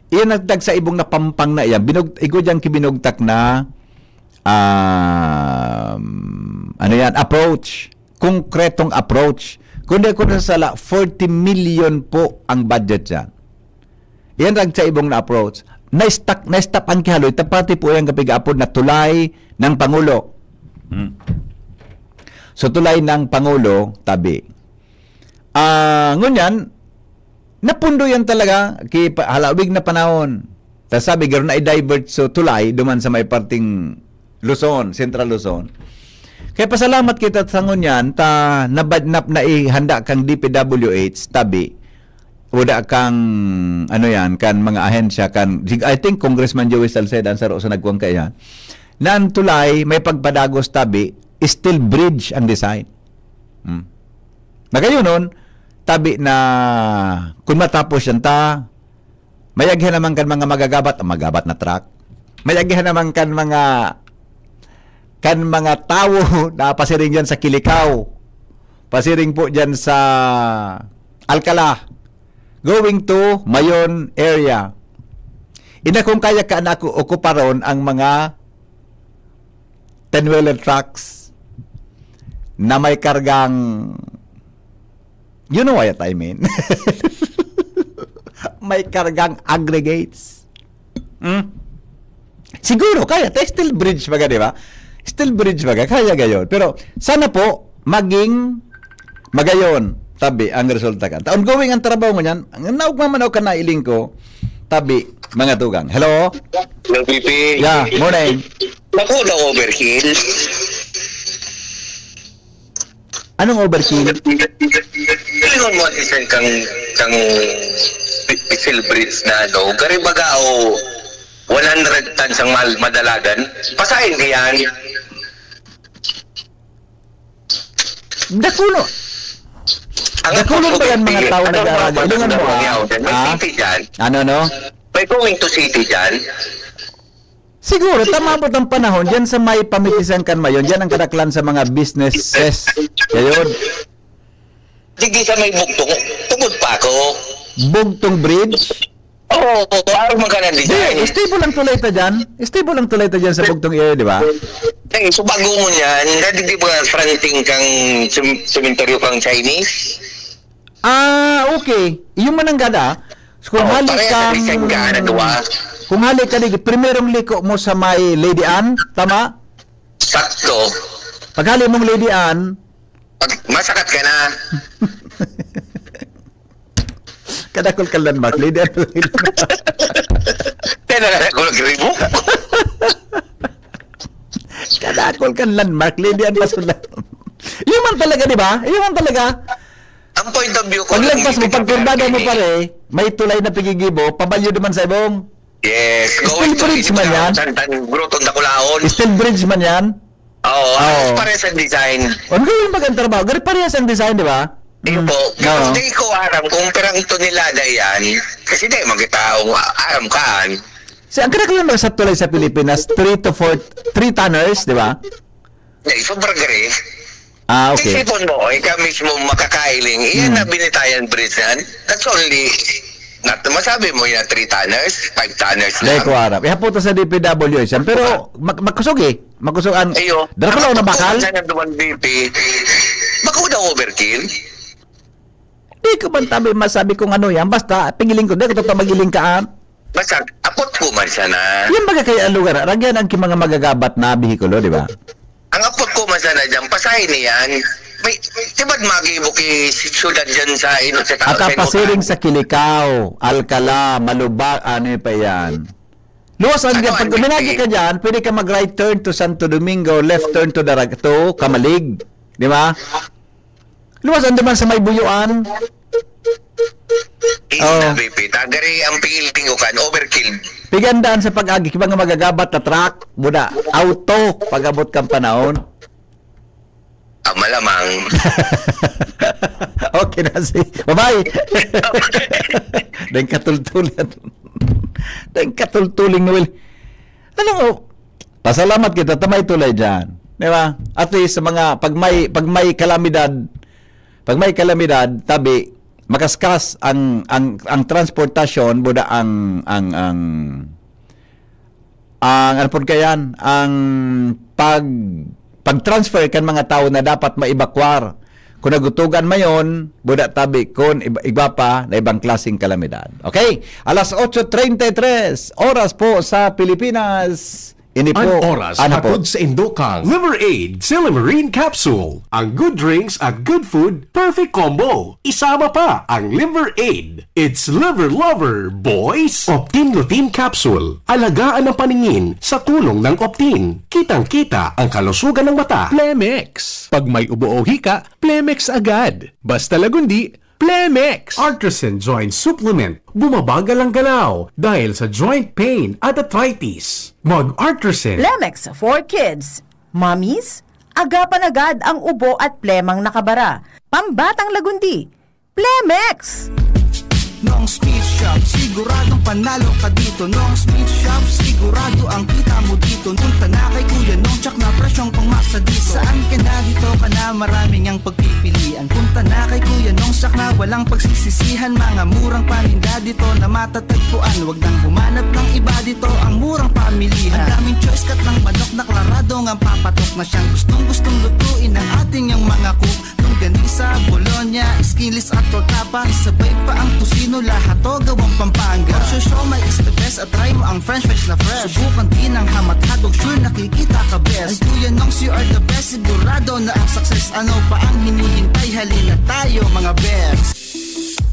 iyan nagtag sa ibong na pampang na iyan, binug-, igo diyang kibinugtak na, um, ano yan, approach, konkretong approach. Kundi ko nasasala, forty million po ang budget dyan. Iyan rag sa ibong na approach. na-stuck, na-stop ang kihaloy, ta pati po yan kapigaapod na tulay ng Pangulo. Hmm. So, tulay ng Pangulo, tabi. Ah, ngunyan, napundo yan talaga, ki-, pa-, halawig na panahon. Ta sabi, garo na i-divert so tulay, duman sa may parting Luzon, Central Luzon. Kaya pasalamat kita sa ngunyan, ta nabad-, nap-, naihanda kang D P W H, tabi. Wala kang, ano yan, kan mga ahensya, kan, sig-, I think Congressman Joey Salceda, ang saro sa nagkuwang kaiyan, na ang tulay, may pagpadagos tabi, steel bridge ang design. Hmm. Magayunon, tabi na, kung matapos yan ta, may agihan naman kan mga magagabat, ang magabat na truck. May agihan naman kan mga, kan mga tawo na pasiring dyan sa Kilikao. Pasiring po dyan sa Alcala. Going to Mayon area. Ina, kung kaya ka na ako okuparon ang mga ten-wheeler trucks na may kargang, you know what I mean? May kargang aggregates. Hmm? Siguro, kaya. Ta steel bridge baga, di ba? Steel bridge baga, kaya gayon. Pero, sana po, maging magayon, tabi, ang resulta kan. Ta ongoing ang trabaho ngunyan, ang naugma man ako kan nailing ko, tabi, mga tugang. Hello? Hello, B P. Yeah, morning. Naku, na-overkill. Anong overkill? Lingon mo, Isen, kang, kang Pixel Bridge na, ano, gari baga o one hundred tons ang mal-, madalagan. Pasahin ka yan. Dakulo. Dakulo ba yan mga tao nag-aaraga? Ilingan mo, ah. May city dyan. Ano, no? May going to city dyan. Siguro, tamabot ang panahon, dyan sa may pamitisan kan Mayon, dyan ang kadaklan sa mga businesses. Ngayon, Digdi sa may bugtong, tungod pa ako. Bugtong Bridge. Oo, parang magkana Di, design. Stable ang tulay ta dyan. Stable ang tulay ta dyan sa Bugtong area, di ba? Eh, so bago mo niyan, nadigdi ba fronting kang sem- sementeryo kang Chinese? Ah, okay. Yung mananggada, kung Oh, hali pareha kang... sa design ka, ano, ah? Kung hali ka, di, primerong liko mo sa may Lady Anne, tama? Sakto. Paghali mong Lady Anne, Pag masakat ka na, kadakol ka landmark, Lady Anne. kaya na ako nag-rebook. Kadakol kan landmark, Lady Anne Pasulan. Yun man talaga, di ba? Yun man talaga. Ang point of view ko... Paglagpas mo, lang, pagkurbada mo eh. Pare, may tulay na pigigibo, pabalyo naman sa ibong. Yes. Steel bridge man yan? Santan, Grotong Dakulaon. Steel bridge man yan. Oo, Oo. Pare sa design. Ano yung pag ang trabaho? Gari parehas ang design, di ba? Yun Mm. po. Oo. Hindi ko aram kung pirang tonelada yan. Kasi di, magkatao, aram kaan. Si ang kadaklan ba sa tulay sa Pilipinas, three to four, three tonners, di ba? Hindi, sobra gari. Ah, okay. Isipon mo, ikaw mismo makakailing. Iyan na binitayan bridge yan. That's only, not, masabi mo yan, three tonners, five tonners Dahil lang. ko aram. Ihaputa sa D P W S yan. Pero mak- makusog eh. Makusog ang... Ayo. Dara ko lang Ang nabakal? pagkukunan ng duwang B P, bako daw overkill. Di ko man tabi masabi kung ano yan. Basta, pigiling ko. Di ko totoo magiling ka, ah. Basta, apot ko man siya na. Yan baga kaya ang lugar. Ragyan ang ki-, mga magagabat na bihikulo, di ba? Ang apot ko man siya na dyan, pasahin niyan. May, di ba't magibo ki syudad dyan sa ino sa At ang pasiring sa Kilikao, Alcala, Malubak, ano pa yan. Luwas ang Ano dyan. Pag ang uminagi B P? ka dyan, pwede ka mag-right turn to Santo Domingo, left turn to Darag to Camalig. Di ba? Luwas ang duman sa may Buyuan. Hindi Oo. na, B P. Tagari ang pigiling ko kan, overkill. Pigandaan sa pag-agi, mga magagabat na truck, muna, auto, pag-abot kang panahon. Ah, malamang. Okay na si... Bye-bye! Dahil katultulan. Dahil katultuling, Noel. Ano mo? Pasalamat kita, tamay tulay dyan. Di ba? At least, sa mga, pag may, pag may kalamidad, pag may kalamidad, tabi, makaskas ang, ang, ang transportasyon, buda ang, ang, ang, ang, ano po kaya yan? Ang pag, pag-transfer kan mga tao na dapat maibakwar. Kung nagutugan mayon, buda tabi kun iba, iba pa na ibang klaseng kalamidad. Okay? Alas otso treinta y tres, oras po sa Pilipinas. Ini po An oras, an hapot. Hatod sa indo kang Liver Aid Silimarin Capsule. Ang good drinks at good food, perfect combo. Isama pa ang Liver Aid. It's Liver Lover, boys! Optin Lutein Capsule. Alagaan ang paningin sa tulong ng Optin. Kitang-kita ang kalusugan ng mata. Plemex. Pag may ubo o hika, Plemex agad. Basta Lagundi, Plemex! Artisan Joint Supplement. Bumabagal ang galaw dahil sa joint pain at arthritis. Mag-Artisan. Plemex for kids. Mommies, agapan agad ang ubo at plemang nakabara. Pambatang Lagundi, Plemex! Nong Speed Shop, siguradong panalo ka dito. Nong Speed Shop, sigurado ang kita mo dito. Punta na kay Kuya Nong, tsak na presyong pangmasa dito. Saan ka na, dito ka na, maraming ang pagpipilian. Punta na kay Kuya Nong, tsak na walang pagsisisihan. Mga murang paninda dito na matatagpuan. Wag nang humanap ng iba dito, ang murang pamilihan. Ang daming choice, cut ng manok na klaradong ang papatok na siyang gustong-gustong lutuin ng ating yung mga cook. Longganisa, bologna, skinless at torta pa. Isabay pa ang tocino, lahat to gawang Pampanga. Or siomai is the best at try mo ang french fries na fresh. Subukan din ang hamat hotdog, sure nakikita ka best. Ang Kuya Nongs, you are the best, sigurado na ang success. Ano pa ang hinihintay? Halina tayo, mga best.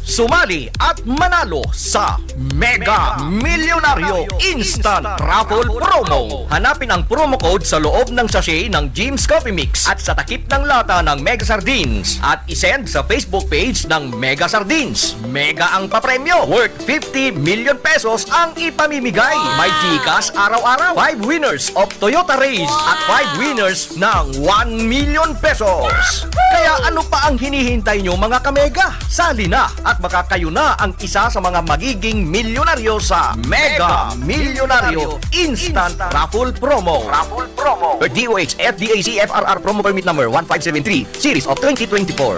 Sumali at manalo sa Mega Milyonaryo Instant Raffle Promo. Hanapin ang promo code sa loob ng sachet ng Jim's Coffee Mix at sa takip ng lata ng Mega Sardines at isend sa Facebook page ng Mega Sardines. Mega ang papremyo, worth fifty million pesos ang ipamimigay. May GCash araw-araw, five winners of Toyota Raize at five winners ng one million pesos. Kaya ano pa ang hinihintay nyo, mga kamega? Sali na at baka kayo na ang isa sa mga magiging milyonaryo sa Mega Milyonaryo Instant Raffle Promo. Raffle Promo. DOH FDAC FRR Promo Permit Number one five seven three, Series of twenty twenty-four.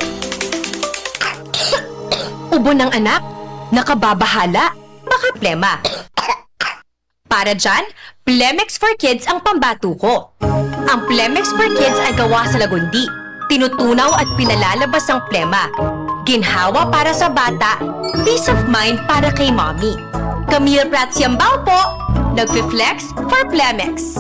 Ubo ng anak? Nakababahala? Baka plema. Para dyan, Plemex for Kids ang pambato ko. Ang Plemex for Kids ay gawa sa Lagundi. Tinutunaw at pinalalabas ang plema. Ginhawa para sa bata, peace of mind para kay mommy. Camille Prats Yambao po, nagfi-flex for Plemex.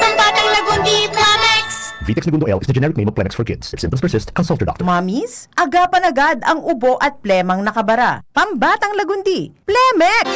Pambatang Lagundi, Plemex! Vitex Negundo L is the generic name of Plemex for Kids. If symptoms persist, consult your doctor. Mommies, agapan agad ang ubo at plemang nakabara. Pambatang Lagundi, Plemex!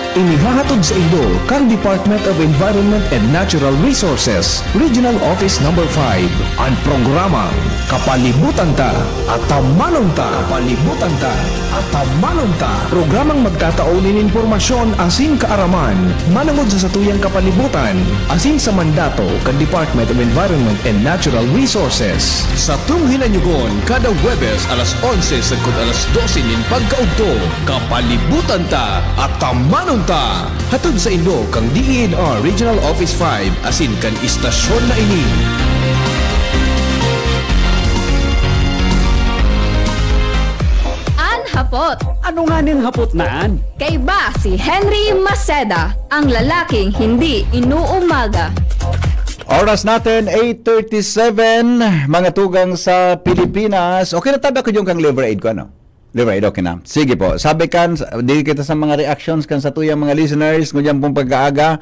Inihahatod sa indo kan Department of Environment and Natural Resources, Regional Office Number five, an programang Kapalibutan Ta, Atamanon Ta. Kapalibutan Ta, Atamanon Ta. Programang magtatao nin impormasyon asin kaaraman manongod sa satuyang kapalibutan asin sa mandato kan Department of Environment and Natural Resources. Satong hinanyogon kada Huwebes alas onse sagkod alas dose nin pagkaudto. Kapalibutan Ta, Atamanon Ta! Hatod sa indo kan DENR Regional Office five asin kan istasyon na ini. An hapot. Ano nganing hapot na an? Kaiba si Henry Maceda, ang lalaking hindi inuumaga. Oras natin, eight thirty-seven, mga tugang sa Pilipinas. Okay na tabi ako yung kang Liver Aid ko, ano? Liver Aid, okay na. Sige po. Sabi kan, di kita sa mga reactions kan sa tuyang mga listeners, ngunyan pong pagkaaga,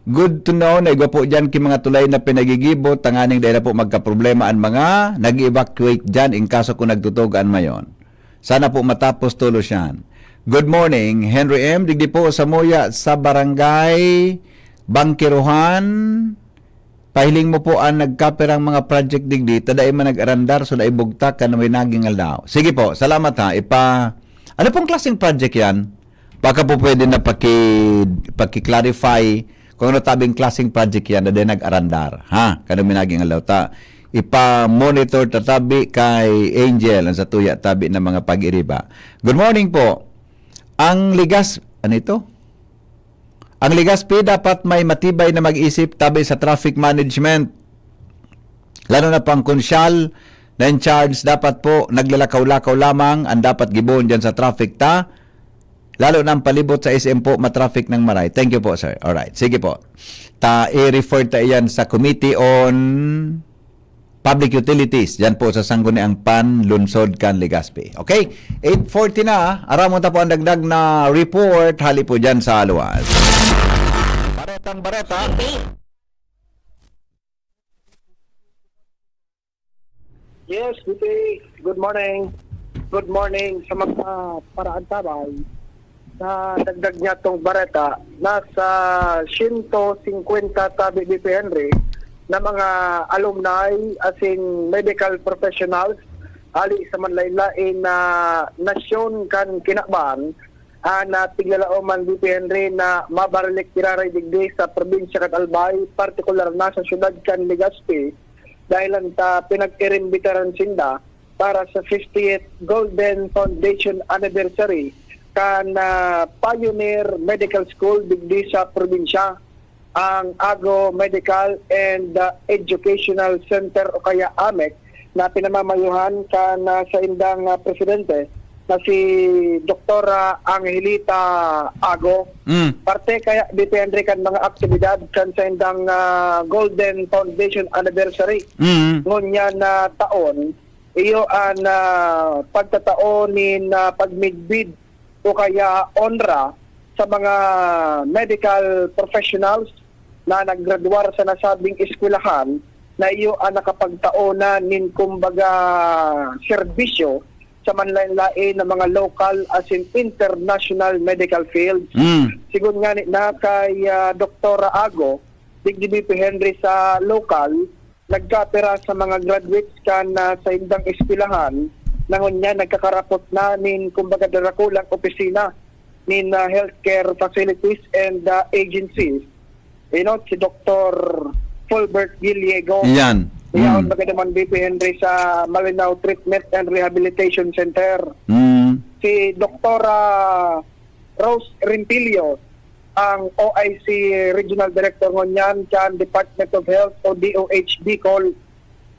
good to know na igwa po dyan ki mga tulay na pinagigibo, tanganing dahil na po magkaproblema ang mga nag-evacuate dyan in kaso kung nagtutog an mayon. Sana po matapos tulos yan. Good morning, Henry M. Digdi po sa Muya sa Barangay Bangkiruhan. Pahiling mo po ang nagkapirang mga project digdi, ta dai man nag-arandar, so naibugtak kan winaging aldaw. Sige po, salamat ha. Ipa-, ano pong klaseng project yan? Baka po pwede na paki-, paki-clarify kung ano tabing klaseng project yan na dai nag-arandar. Ha? Kan winaging aldaw. Ta, ipa-monitor ta tabi kay Angel, ang sa tuya tabi ng mga pag-iriba. Good morning po. Ang Ligas, ano ito? Ang Legazpi dapat may matibay na mag-isip tabi sa traffic management. Lalo na pang konsyal na in charge, dapat po naglalakaw-lakaw lamang ang dapat gibohon dyan sa traffic ta. Lalo na ang palibot sa S M po, matraffic ng maray. Thank you po, sir. Alright, sige po. Ta, i-refer ta iyan sa Committee on Public Utilities, dyan po sa Sangguniang Pan, Lungsod kan Legazpi. Okay? Eight forty na, aramon ta po ang dagdag na report, hali po dyan sa luwas. Baretang bareta. Yes, good day. Good morning. Good morning sa mga paraantabay. Sa dagdag niya tong bareta, nasa siyento singkwenta tabi, B P Henry, na mga alumni, as in medical professionals, hali sa manlain-lain na nasyon kan kinaban, an, ah, tiglalaoman, B P Henry, na mabaralik giraray digdi sa probinsya kan Albay, partikular na sa syudad kan Legazpi, dahil lang ta pinag-irimbitaran sinda para sa fiftieth Golden Foundation Anniversary kan, ah, Pioneer Medical School digdi sa probinsya, ang Ago Medical and, ah, Educational Center o kaya amec, na pinamamayuhan kan, ah, saindang, ah, presidente na si Doktora Angelita Ago. Mm. Parte kaya, depende kan mga aktibidad kan saindang, ah, Golden Foundation Anniversary. Mm. Ngunyan na taon, iyo an, ah, pagtatao nin, ah, pagmidbid o kaya onra sa mga medical professionals na naggraduar sa nasabing eskwelahan na iyo an nakapagtao na nin, kumbaga, serbisyo sa manlain-lain na mga local as in international medical fields. Mm. Sigon ngani na kay, ah, Doktora Ago, digdi B P Henry sa lokal, nagkapira sa mga graduates kan, ah, saindang eskwelahan, na ngunyan nagkakarapot na nin, kumbaga, darakulang opisina nin, ah, healthcare facilities and, ah, agencies. You know, si Doktor Fulbert Gallego. Iyan. Iyan, Mm. maganda man, B P Henry, sa Malinao Treatment and Rehabilitation Center. Mm. Si Doktora Rose Rentillo, ang O I C Regional Director ngunyan kan Department of Health o D O H Bicol.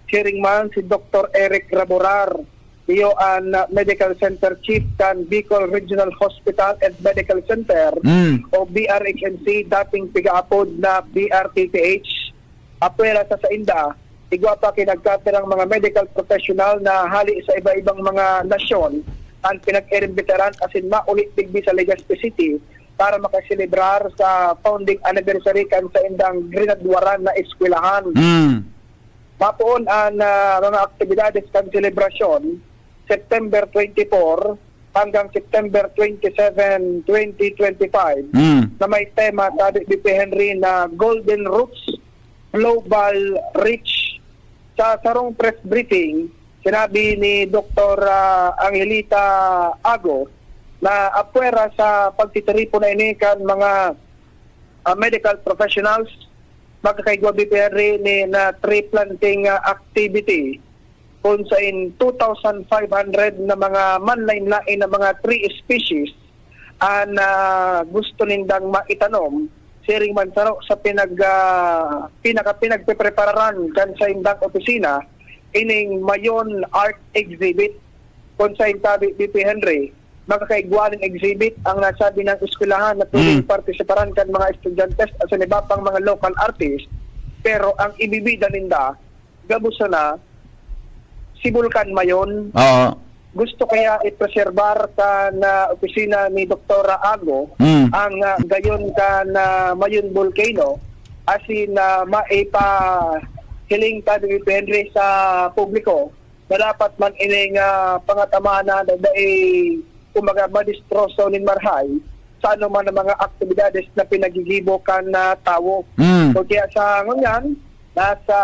Siring man si Doktor Eric Raborar, iyo an, ah, Medical Center Chief kan Bicol Regional Hospital and Medical Center Mm. o B R H M C, dating pigaapod na B R T T H. Apwera sa sainda, igwa pa ki nagkapirang mga medical professional na hali sa iba-ibang mga nasyon an pinag-iimbitaran asin mauli digdi sa Legazpi City para makaselebrar sa founding anniversary kan saindang grinadwaran na eskwelahan. Mm. Mapoon an, ah, mga aktibidades kan selebrasyon, September twenty-four hanggang September twenty-seven, twenty twenty-five, Mm. na may tema, sabi ni P. Henry, na Golden Roots, Global Reach. Sa sarong press briefing, sinabi ni Doktor, ah, Angelita Ago na apwera sa pagtitiripon na ini kan mga, ah, medical professionals, magkakaigwa, B P R, ni na tree planting, ah, activity, kung sa in two thousand five hundred na mga manlain-lain na mga tree species an, ah, gusto nindang maitanom, siring man saro sa pinag-, ah, pinaka-, pinagpeprepararan kan saindang opisina, ining Mayon Art Exhibit, kung sa intabi, B P Henry, makakaigwa nin exhibit ang nasabi ng eskwelahan na pwedeng Mm. partisiparan kan mga estudyante asin iba pang mga local artist, pero ang ibibida ninda, gabos sana, si Bulkan Mayon. Oo. Gusto kaya ipreserbar kan, ah, opisina ni Doktora Ago Mm. ang, ah, gayon kan, ah, Mayon Volcano, asin, ah, maipahiling ta, Doktor Henry, sa publiko na dapat man ining, ah, pangatamaan na dai, kumbaga, madistroso nin marhay sa anoman na mga aktibidades na pinagigibo kan, ah, tawo. Mm. So, kaya sa ngunyan, nasa,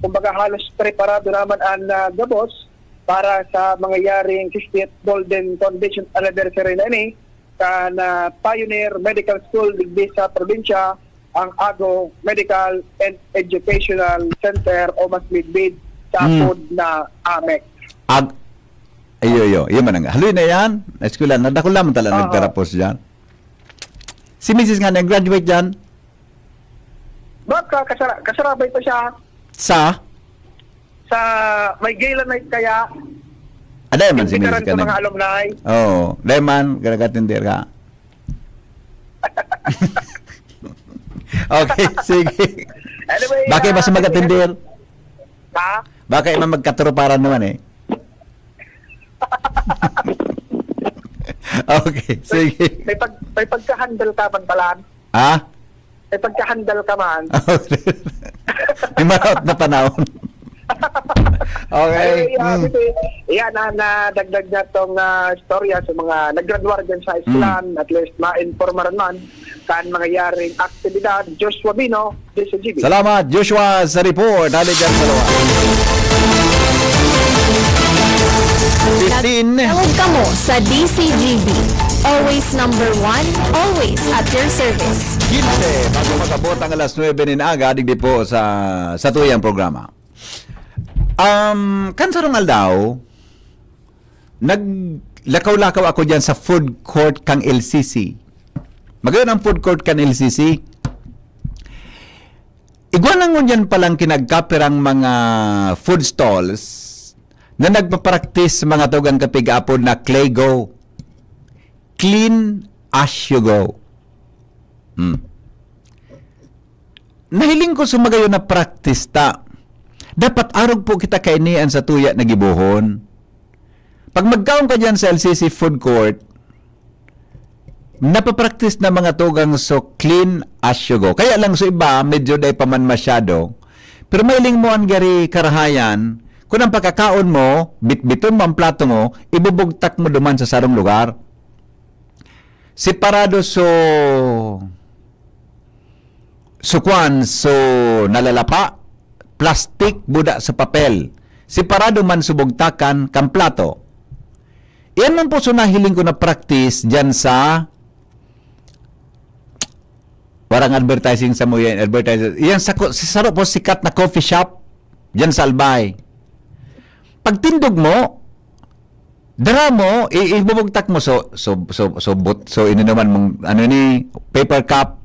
kumbaga, halos preparado naman an, ah, gabos para sa mangyayaring fiftieth Golden Foundation Anniversary na ini kan, ah, Pioneer Medical School digdi sa probinsya, ang Ago Medical and Educational Center o mas midbid sa Mm. apod na amec. Ag-, ayo, ayo. Iyo man ang, haloy na yan. Eskwela, nadakula man talaga Oo. nagkarapos dyan. Si misis nga, nag-graduate dyan? Baka kasara-, kasarabay pa siya. Sa? Sa may gala night kaya. Aday man si misis Imbitaran ka sa nag- mga alumni. Oo. Aday man, garagatender ka. Okay, sige. Anyway, Bakit ah, mas sige. magatindir? Ha? Baka iba magkaturuparan naman eh. Okay, sige. May pag-, may pagka-handle ka man pala. Ha? May pagka-handle ka man. May maraot na panahon. Okay. Ay, ah, Mm. kasi, yan, ah, nadagdag na tong, ah, istorya sa mga naggraduar dyan sa Mm. Islan. At least, ma-informaran man kan mga yaring aktibidad. Joshua Bino, D C G B. Salamat, Joshua, sa report. Hali dyan sa luwa. Fifteen. Tawag kamo sa D C G B. Always number one, always at your service. Quince, bago mag-abot ang alas nuebe nin aga, digdi po sa, sa tuyang programa. Um, kan sarong aldaw, naglakaw-lakaw ako dyan sa food court kang L C C. Magayon ang food court kan L C C. Igwa na ngunyan palang kinagkapirang mga food stalls na nagpa-practice mga tugang kapig-apod na Clego. Clean as you go. Hmm. Nahiling ko sa magayon na practice ta. Dapat arog po kita kaini an satuya na gibohon. Pag magkaon ka diyan sa L C C food court, napapractice na mga tugang so clean as you go. Kaya lang so iba, medyo dai pa man masyado. Pero mahiling mo an gari karahayan, kung ang pagkakaon mo, bitbiton mo ang plato mo, ibubugtak mo duman sa sarong lugar. Separado so, so kwan, so nalalapa, plastic, buda sa papel. Separado man so bugtakan kan plato. Iyan man po so nahiling ko na practice diyan sa, warang advertising sa mo yan, advertising. Iyan sa ko-, sa saro po sikat na coffee shop diyan sa Albay. Pagtindog mo, dara mo, i-, ibubugtak mo so, so, so, so, but, so, ininuman mong, ano ni, paper cup,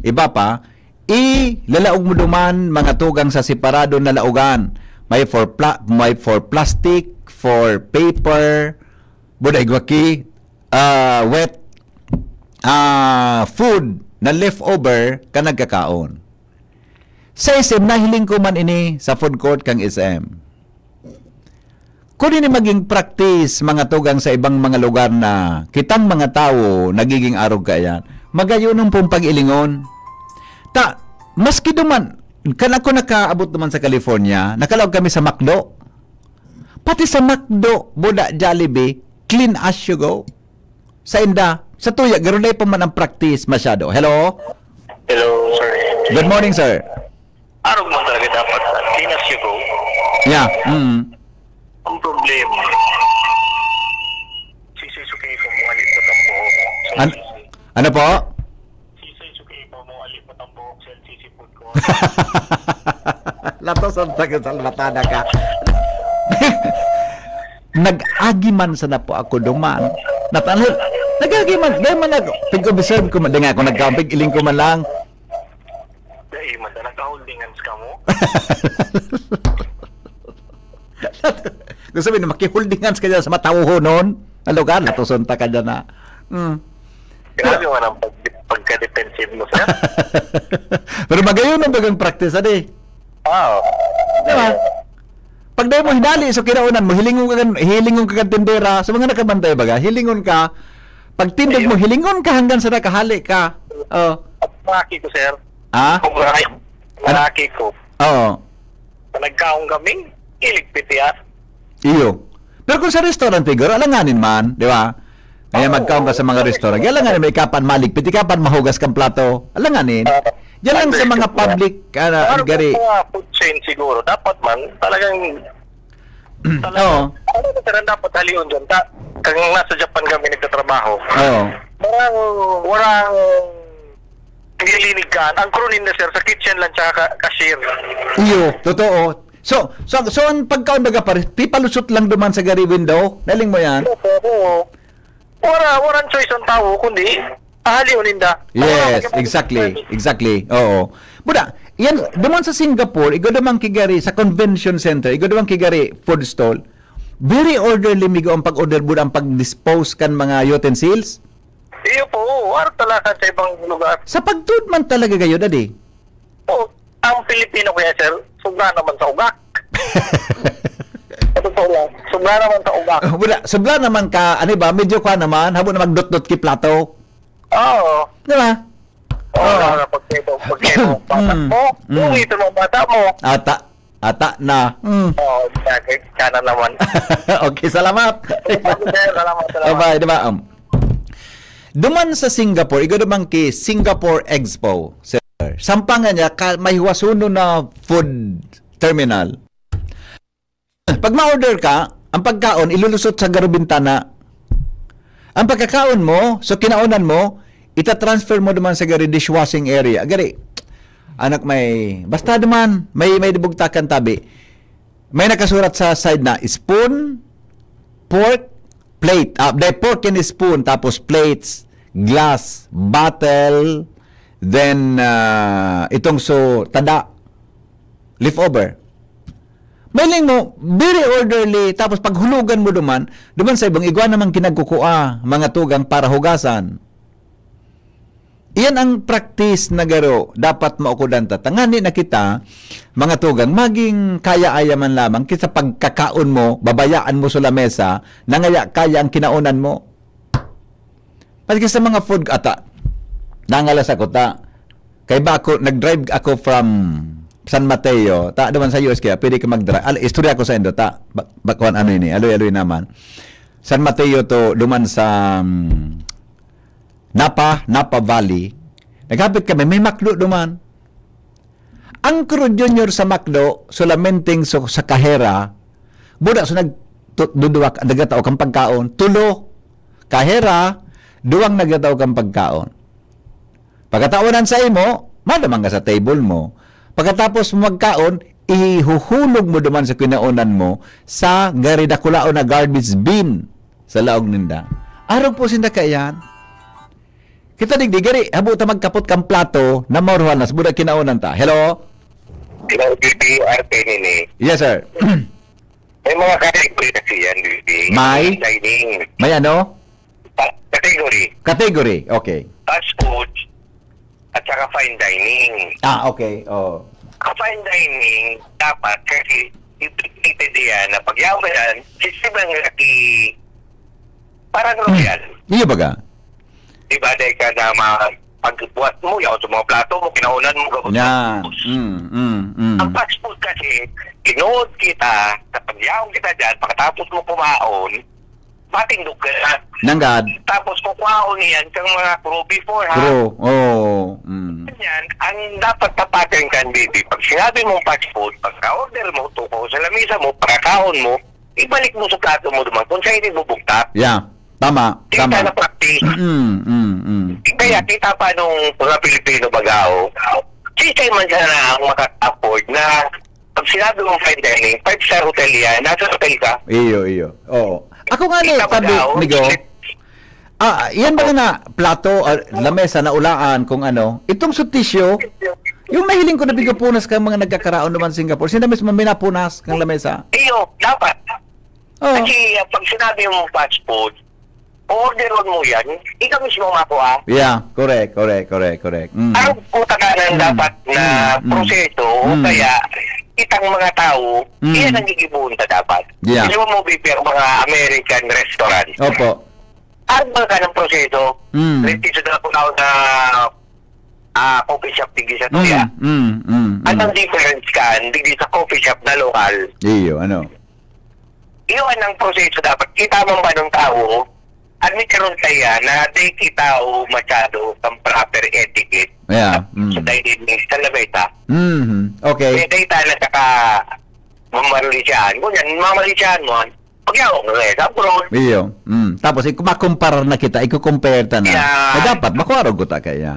iba pa, ilalaog mo duman mga tugang sa separado na laogan. May for pla-, may for plastic, for paper, buda igwaki, ah, wet, ah, food na leftover ka nagkakaon. Sa S M, nahiling ko man ini sa food court kang S M. Kung ini maging practice, mga tugang, sa ibang mga lugar na kitang mga tawo nagiging arog kaiyan, magayon pong pag-ilingon. Ta, maski duman, kan ako nakaabot naman sa California, nakalaog kami sa McDo. Pati sa McDo, buda Jollibee, clean as you go. Sa inda, sa tuya, garo dai pa man ang practice masyado. Hello? Hello, Sir M J. Good morning, sir. Arog man talaga dapat sa clean as you go. Yeah. Mm. Ang problema, si Suzuki po mo alipot ang buhok. An-, ano po? Si Suzuki po mo alipot ang buhok sa L C C food court. Latos ang taga-, salbatada ka. Nag-agi man sana po ako duman. Natanong, nag-agi man, dahil man ako, pig-observe ko man, di nga ako nagkampig, iling ko man lang. Dahil man, nagka-holding hands ka mo? Gusto mo, maki-holding hands ka dyan sa matawohonon? Ano ka? Latuson ta ka dyan na. Mm. Grabe man ang pag-, pagka-defensive mo, sir. Pero magayon ang bagang practice, adi. Ah, oo. Di ba? Pag dahil mo hinali sa kinaunan mo, hilingon ka, hilingon ka kan tindera, sa mga nakabantay baga, hilingon ka, pag tindog mo, Ayun. hilingon ka hanggang sa nakahali ka. Oh. At mga ko, sir. Ah? Kung mga, Ano? mga ko. Oo. Pag nagkaon kami, iligpit yan. Iyo. Pero kung sa restaurant, figure, alanganin man, di ba? Kaya Oo, magkaon ka sa mga sa restaurant. restaurant. Alanganin, may kapan maligpit, ikapan mahugas kang plato. Alanganin. Ah, Diyan lang sa mga understood, sir. public, ah, Pero gari. kung mga food chain siguro, dapat man, talagang, talagang, Oo. ano ba, sir, ang dapat halion dyan? Ta-, kang nasa Japan kami nagtatrabaho. Oo. Parang, walang nililinig ka. Ang crew ninda, sir, sa kitchen lang tsaka ka-, cashier. Iyo, totoo. So, so, so ang pagkaon baga pare, pipalusot lang duman sa gari window. Naling mo yan? Opo, oo. Wala, walang choice ang tao, kundi ahalion ninda. Yes, Wala, exactly, exactly. Oo. Buda, yan, duman sa Singapore, igo duman kigari sa convention center, igo duman kigari food stall. Very orderly, migo ang pag-order, buda ang pag-dispose kan mga utensils. Iyo po, oo. Wala talaga sa ibang lugar. Sa pagtuod man talaga kayo, dadi? Oo. Ang Pilipino kaya, sir, sobra naman sa uga. Sa totoo lang, sobra naman sa umak. Wala, sobra naman ka, ano ba, medyo kwa naman, habo na magdot-dot ki plato. Oo. Di ba? Oo, Oo. na pagkita, pagkita mo, bata Mm. mo, Mm. uwi ito mga bata mo. Ata, ata na. Mm. Oo, exactly. Sana naman. Okay, salamat. Salamat, sir. Salamat, salamat. Bye-bye, di ba? Um, duman sa Singapore, igo duman ki Singapore Expo, sir. Sampangan niya, ka, may huwasonon na food terminal. Pag ma-order ka, ang pagkaon, ilulusot sa garo bintana. Ang pagkakaon mo, so kinaonan mo, ita-transfer mo duman sa garo dishwashing area. Gari, anak may, basta duman, may, may bugtakan tabi. May nakasurat sa side na spoon, fork, plate. Ah, di, fork and spoon, tapos plates, glass, bottle, then, ah, itong so, tada, leftover. Mailing mo, very orderly, tapos paghulugan mo duman, duman sa ibang igwa namang kinagkukua, mga tugang para hugasan. Iyan ang practice na garo dapat maukodan ta. Tangani na kita, mga tugang, maging kaya-aya man lamang, kisa pagkakaon mo, babayaan mo sa lamesa, nangaya kaya ang kinaonan mo. Maski sa mga food ata, nangalas ako ta. Kay ba ako, nag-drive ako from San Mateo, ta naman sa U S kaya, pwede ka mag-drive. Al, istorya ko sa indo, ta. Ba, ba, kuwan, ano ini, aloy-aloy naman. San Mateo to, duman sa, um, Napa, Napa Valley. Naghapit kami, may McDo duman. Ang Crudo Junior sa McDo, solamente so, sa kahera, buda so nag, tu-, duduwa, nagtatao kang pagkaon. Tulo, kahera, duwang nagtatao kang pagkaon. Pagkataonan sa imo, madamang ka sa table mo. Pagkatapos mo magkaon, ihuhulog mo duman sa kinaonan mo sa gari dakulaon na garbage bin sa laog ninda. Arog po sinda kaiyan. Kita digdi, gari, habo ta magkapot kang plato na maruhal na, sa buda kinaonan ta. Hello? Hello, B B R P nini. Yes, sir. May mga category kasi yan, B B. May? Dining. May ano? Pa-, category. Category, okay. Fast food at saka fine dining. Ah, okay. Oh. Ang fine dining, dapat kasi integrated yan na pag yaw ka yan, sistema nga ki-, parang royal. Iyo baga? Di ba, dahil ka na ma-, pagbuhat mo, yaw sa mga plato mo, kinaunan mo, gabos Yan. mo. Mm, mm, mm. Ang fast food kasi, tinuod kita, sa pagyaw kita dyan, pagkatapos mo kumaon, matindog ka na. Nanggad. Tapos kukuhaon niyan kang mga crew before, ha? Crew, oo. Mm. Yan, ang dapat tapatin kan, B B, pag sinabi mong fast food, pagka-order mo, tuko sa lamisa mo, pagkakaon mo, ibalik mo sa plato mo duman kung saan ibubugtak. Yeah. Tama, Kita tama. na practice. Mm, mm, mm, Kaya mm. kita pa nung mga Pilipino baga, oh, sisay man sana ang maka-afford na pag sinabi mong fine dining, five-star hotel yan, nasa hotel ka. Iyo, iyo. Oo. Ako nga ni, Kita mo sabi, daw, Migo, ah, yan ba Oo. na plato, ah, lamesa, na ulaan, kung ano, itong sa tissue, yung nahiling ko na bigapunas kang mga nagkakaraon naman sa Singapore, sila mismo minapunas kang lamesa. Iyo, dapat. Oo. Kasi, ah, pag sinabi mong fast food, orderon mo yan, ikaw mismo makuha. Yeah, correct, correct, correct, correct. Mm. Ang kutakanan Mm. dapat na Mm. Mm. proseso, o Mm. kaya itang mga tao, Mm. iyan ang gigibuhon ta dapat. Yeah. Di ba mo, B B, ang mga American restaurant? Opo. Ang mga kanang proseso, Mm. let's say, sa dapat ako na, ah, coffee shop, digdi sa Mm, Tuya. mm, mm, mm. Anong difference kan, digdi sa coffee shop na lokal? Iyo, ano? Iyo ang proseso dapat. Kita man ba ng tao, admit karon kaya na di kita o masyado kang proper etiquette Yeah, sa, mm. sa dining sa lamesa? Mhm. Okay. Kaya dahil tayo nagkaka-, mamalisyahan. Ngunyan, mamalisyahan mo, pag-yawa mo eh, sa abroad. Iyo. Mm. Tapos, ikumakumpara na kita, ikukumpare ta na. Yeah. Eh, dapat, makuha rin kita kaya.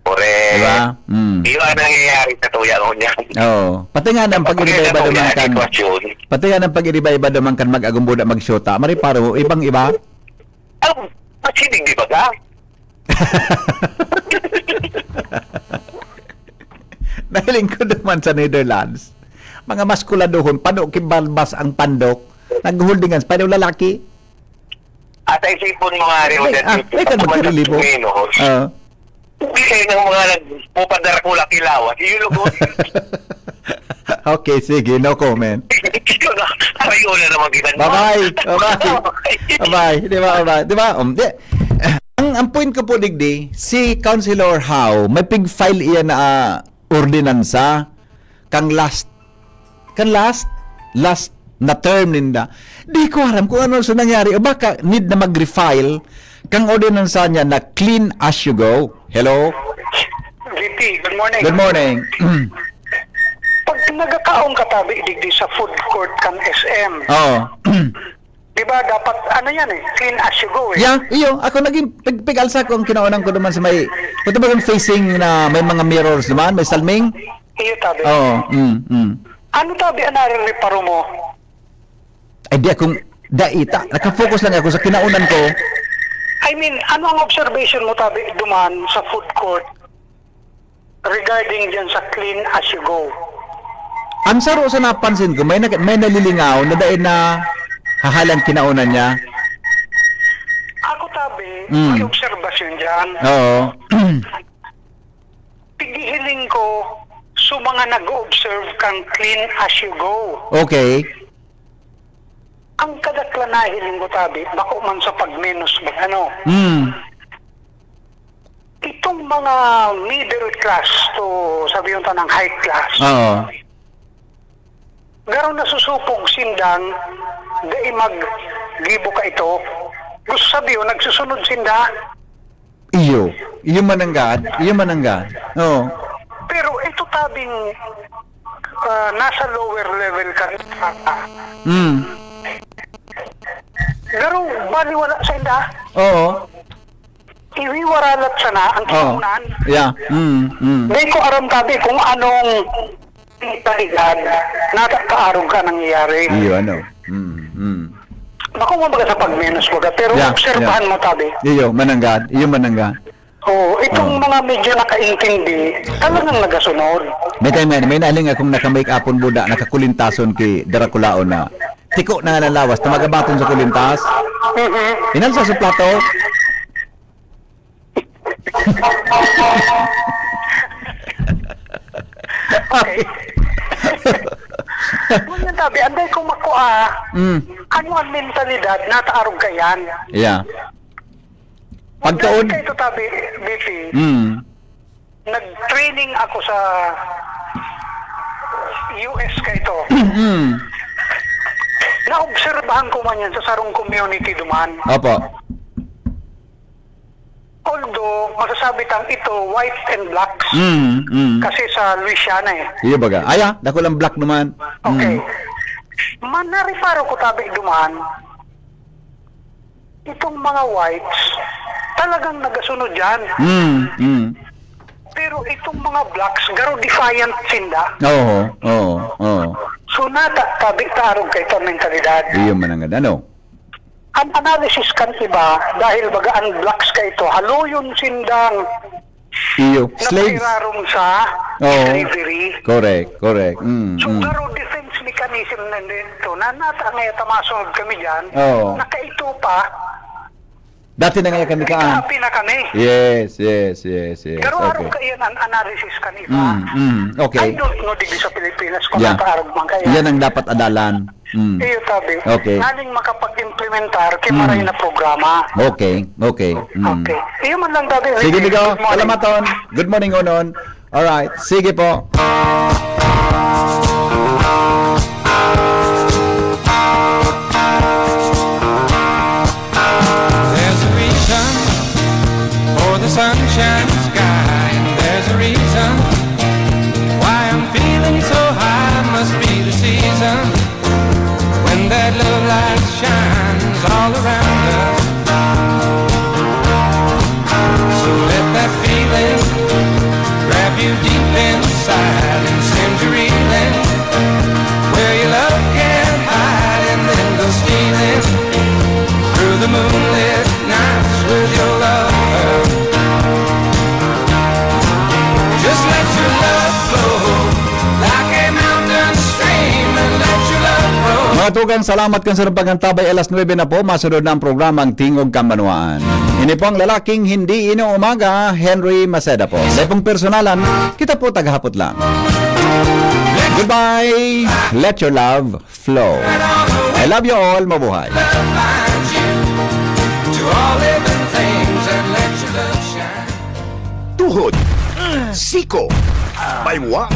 Correct. Di ba? Mm. Di ba nangyayari sa tuya ko niyan? Oo. Pati nga nang Pag-, pag-iriba-iba pag-, naman kan, sitwasyon. Pati nga nang pag-iriba-iba naman kan mag-agumbuda, magsyota, mariparo, ibang iba? Ang, ang sining, di ba ka? Nahiling ko naman sa Netherlands. Mga maskuladohon, pano kibalbas ang pandok, nagholding hands, pano lalaki? At ang sipon mo nga rin, Ay, ah, ay, ka magpililibo. Menos. Ah. Hindi kayo ng mga nagpupadara ko laki lawas. Yung lugod. Okay, sige, no comment. Payo na naman kita. Bye-bye. Bye-bye. Bye-bye. Di ba? Bye-bye. Di ba? Um, di. Ang, ang point ko po, digdi, si Councilor Howe, may pig-file iyan na, ah, ordinansa kang last, kang last, last na term ninda. Di ko aram kung ano sa nangyari. O baka need na mag-refile kang ordinansa niya na clean as you go. Hello? V P, good morning. Good morning. Pag nagakaon ka tabi digdi sa food court kan S M, Oo. di ba dapat ano yan eh, clean as you go eh. Yeah, iyo. Ako naging pig- pig-alsa ko ang kinaonan ko naman sa may, kung ba yung facing na may mga mirrors naman, may salming? Iyo tabi. Oo, mm, mm. Ano tabi ang narereparo mo? Ay, di akong daita. Nakafocus lang ako sa kinaonan ko. I mean, ano ang observation mo tabi duman sa food court regarding dyan sa clean as you go? Ang saro sa napansin ko, may, na, may nalilingaw na dahil na hahalang kinaonan niya. Ako tabi, Mm. may obserbasyon dyan. Oo. Pigihiling ko sa mga nag-observe kang clean as you go. Okay. Ang kadaklan na hiling ko tabi, bako man sa pagmenos mag ano. Mm. Itong mga middle class to sabi yung tanang high class. Oo. Garo nasusupog sindang dai maggibo ka ito. Gusto sabi yun, nagsusunod sinda. Iyo. Iyo mananggad. Iyo mananggad. Oo. Pero ito tabing ah, nasa lower level ka. Mm. Pero baliwala sa inda. Oo. Iwiwaralat sana ang Oo. kinunan. Yeah. Mm. Mm. Di ko aram tabi kung anong mentalidad na kaarog ka nangyayari. Iyo ano. Mm. Mm. Bako mo baga sa pagmenos baga, pero Yeah, obserbahan yeah. mo tabi. Iyo mananggad. Iyo mananggad. Oo, itong Oo. mga medyo nakaintindi, talagang nagasunod. May time nga, may nahiling akong naka-make-upon buda, nakakulintason ki Draculaon na tiko na nga ng lawas, na magabaton sa kulintas. Mhm. Inalsa sa plato. Okay. Ngunyan tabi, anday ko makua, Mm. ano ang mentalidad na taarog ka yan? Yeah. Magdali Pagtuon. ka ito tabi, B P. Mm. Nag-training ako sa U S ka ito. Mm. Naobserbahan ko man yan sa sarong community duman. Opo. Although, masasabi tang ito, white and blacks. Mm. Mm. Kasi sa Louisiana eh. Iyo baga. Aya, dakulang black naman. Okay. Mm. Manariparo ko tabi duman, itong mga whites, talagang nagasunod yan. Mm. Mm. Pero itong mga blacks, garo defiant sinda. Oo, oo, oo. So nata, tabi taarog kay ito ang mentalidad. Iyo mananggad. Ano? Ang analysis kan iba, dahil baga ang blacks ka ito, haluyon sindang Iyo. Slaves. napairarom sa Oo. slavery. Correct, correct. Mm, So, mm. garo defense mechanism na nito, na nata ngayon tamasunod kami dyan, Oo. nakaito pa, Dati na nga kami kaan. kapi na kami. Yes, yes, yes, yes. Garo Okay. Arog kayan ang analysis kanila. Mm, mm. I Okay. don't know digdi sa Pilipinas kung Yeah. nakaarog man kaya. Yan ang dapat adalan. Mm. Iyo tabi. Okay. Naling makapag-implementar kay Mm. maray na programa. Okay, okay. Mm. Okay. Iyo man lang tabi. Sige, Ricky. Bigo. Good morning. Salamaton. Good morning, Unon. Alright. Sige po. There's a reason for the sunshine sky, and there's a reason why I'm feeling so high. Must be the season when that love light shines all around us. So let that feeling grab you deep inside and send you reeling where your love can't hide, and then go stealing through the moonlit nights with your lover. Just let your love flow like a mountain stream, and let your love flow. Mga tugang, salamat kan sarong pag-antabay. Alas nuebe na po, masunod na ang programang Tingog kan Banwaan. Ini po ang lalaking hindi inuumaga, Henry Maceda po. Sa pong personalan, kita po tagahapot lang. Let Goodbye! Let your love flow. I love you all. Mabuhay. Tuhod, siko, baywa,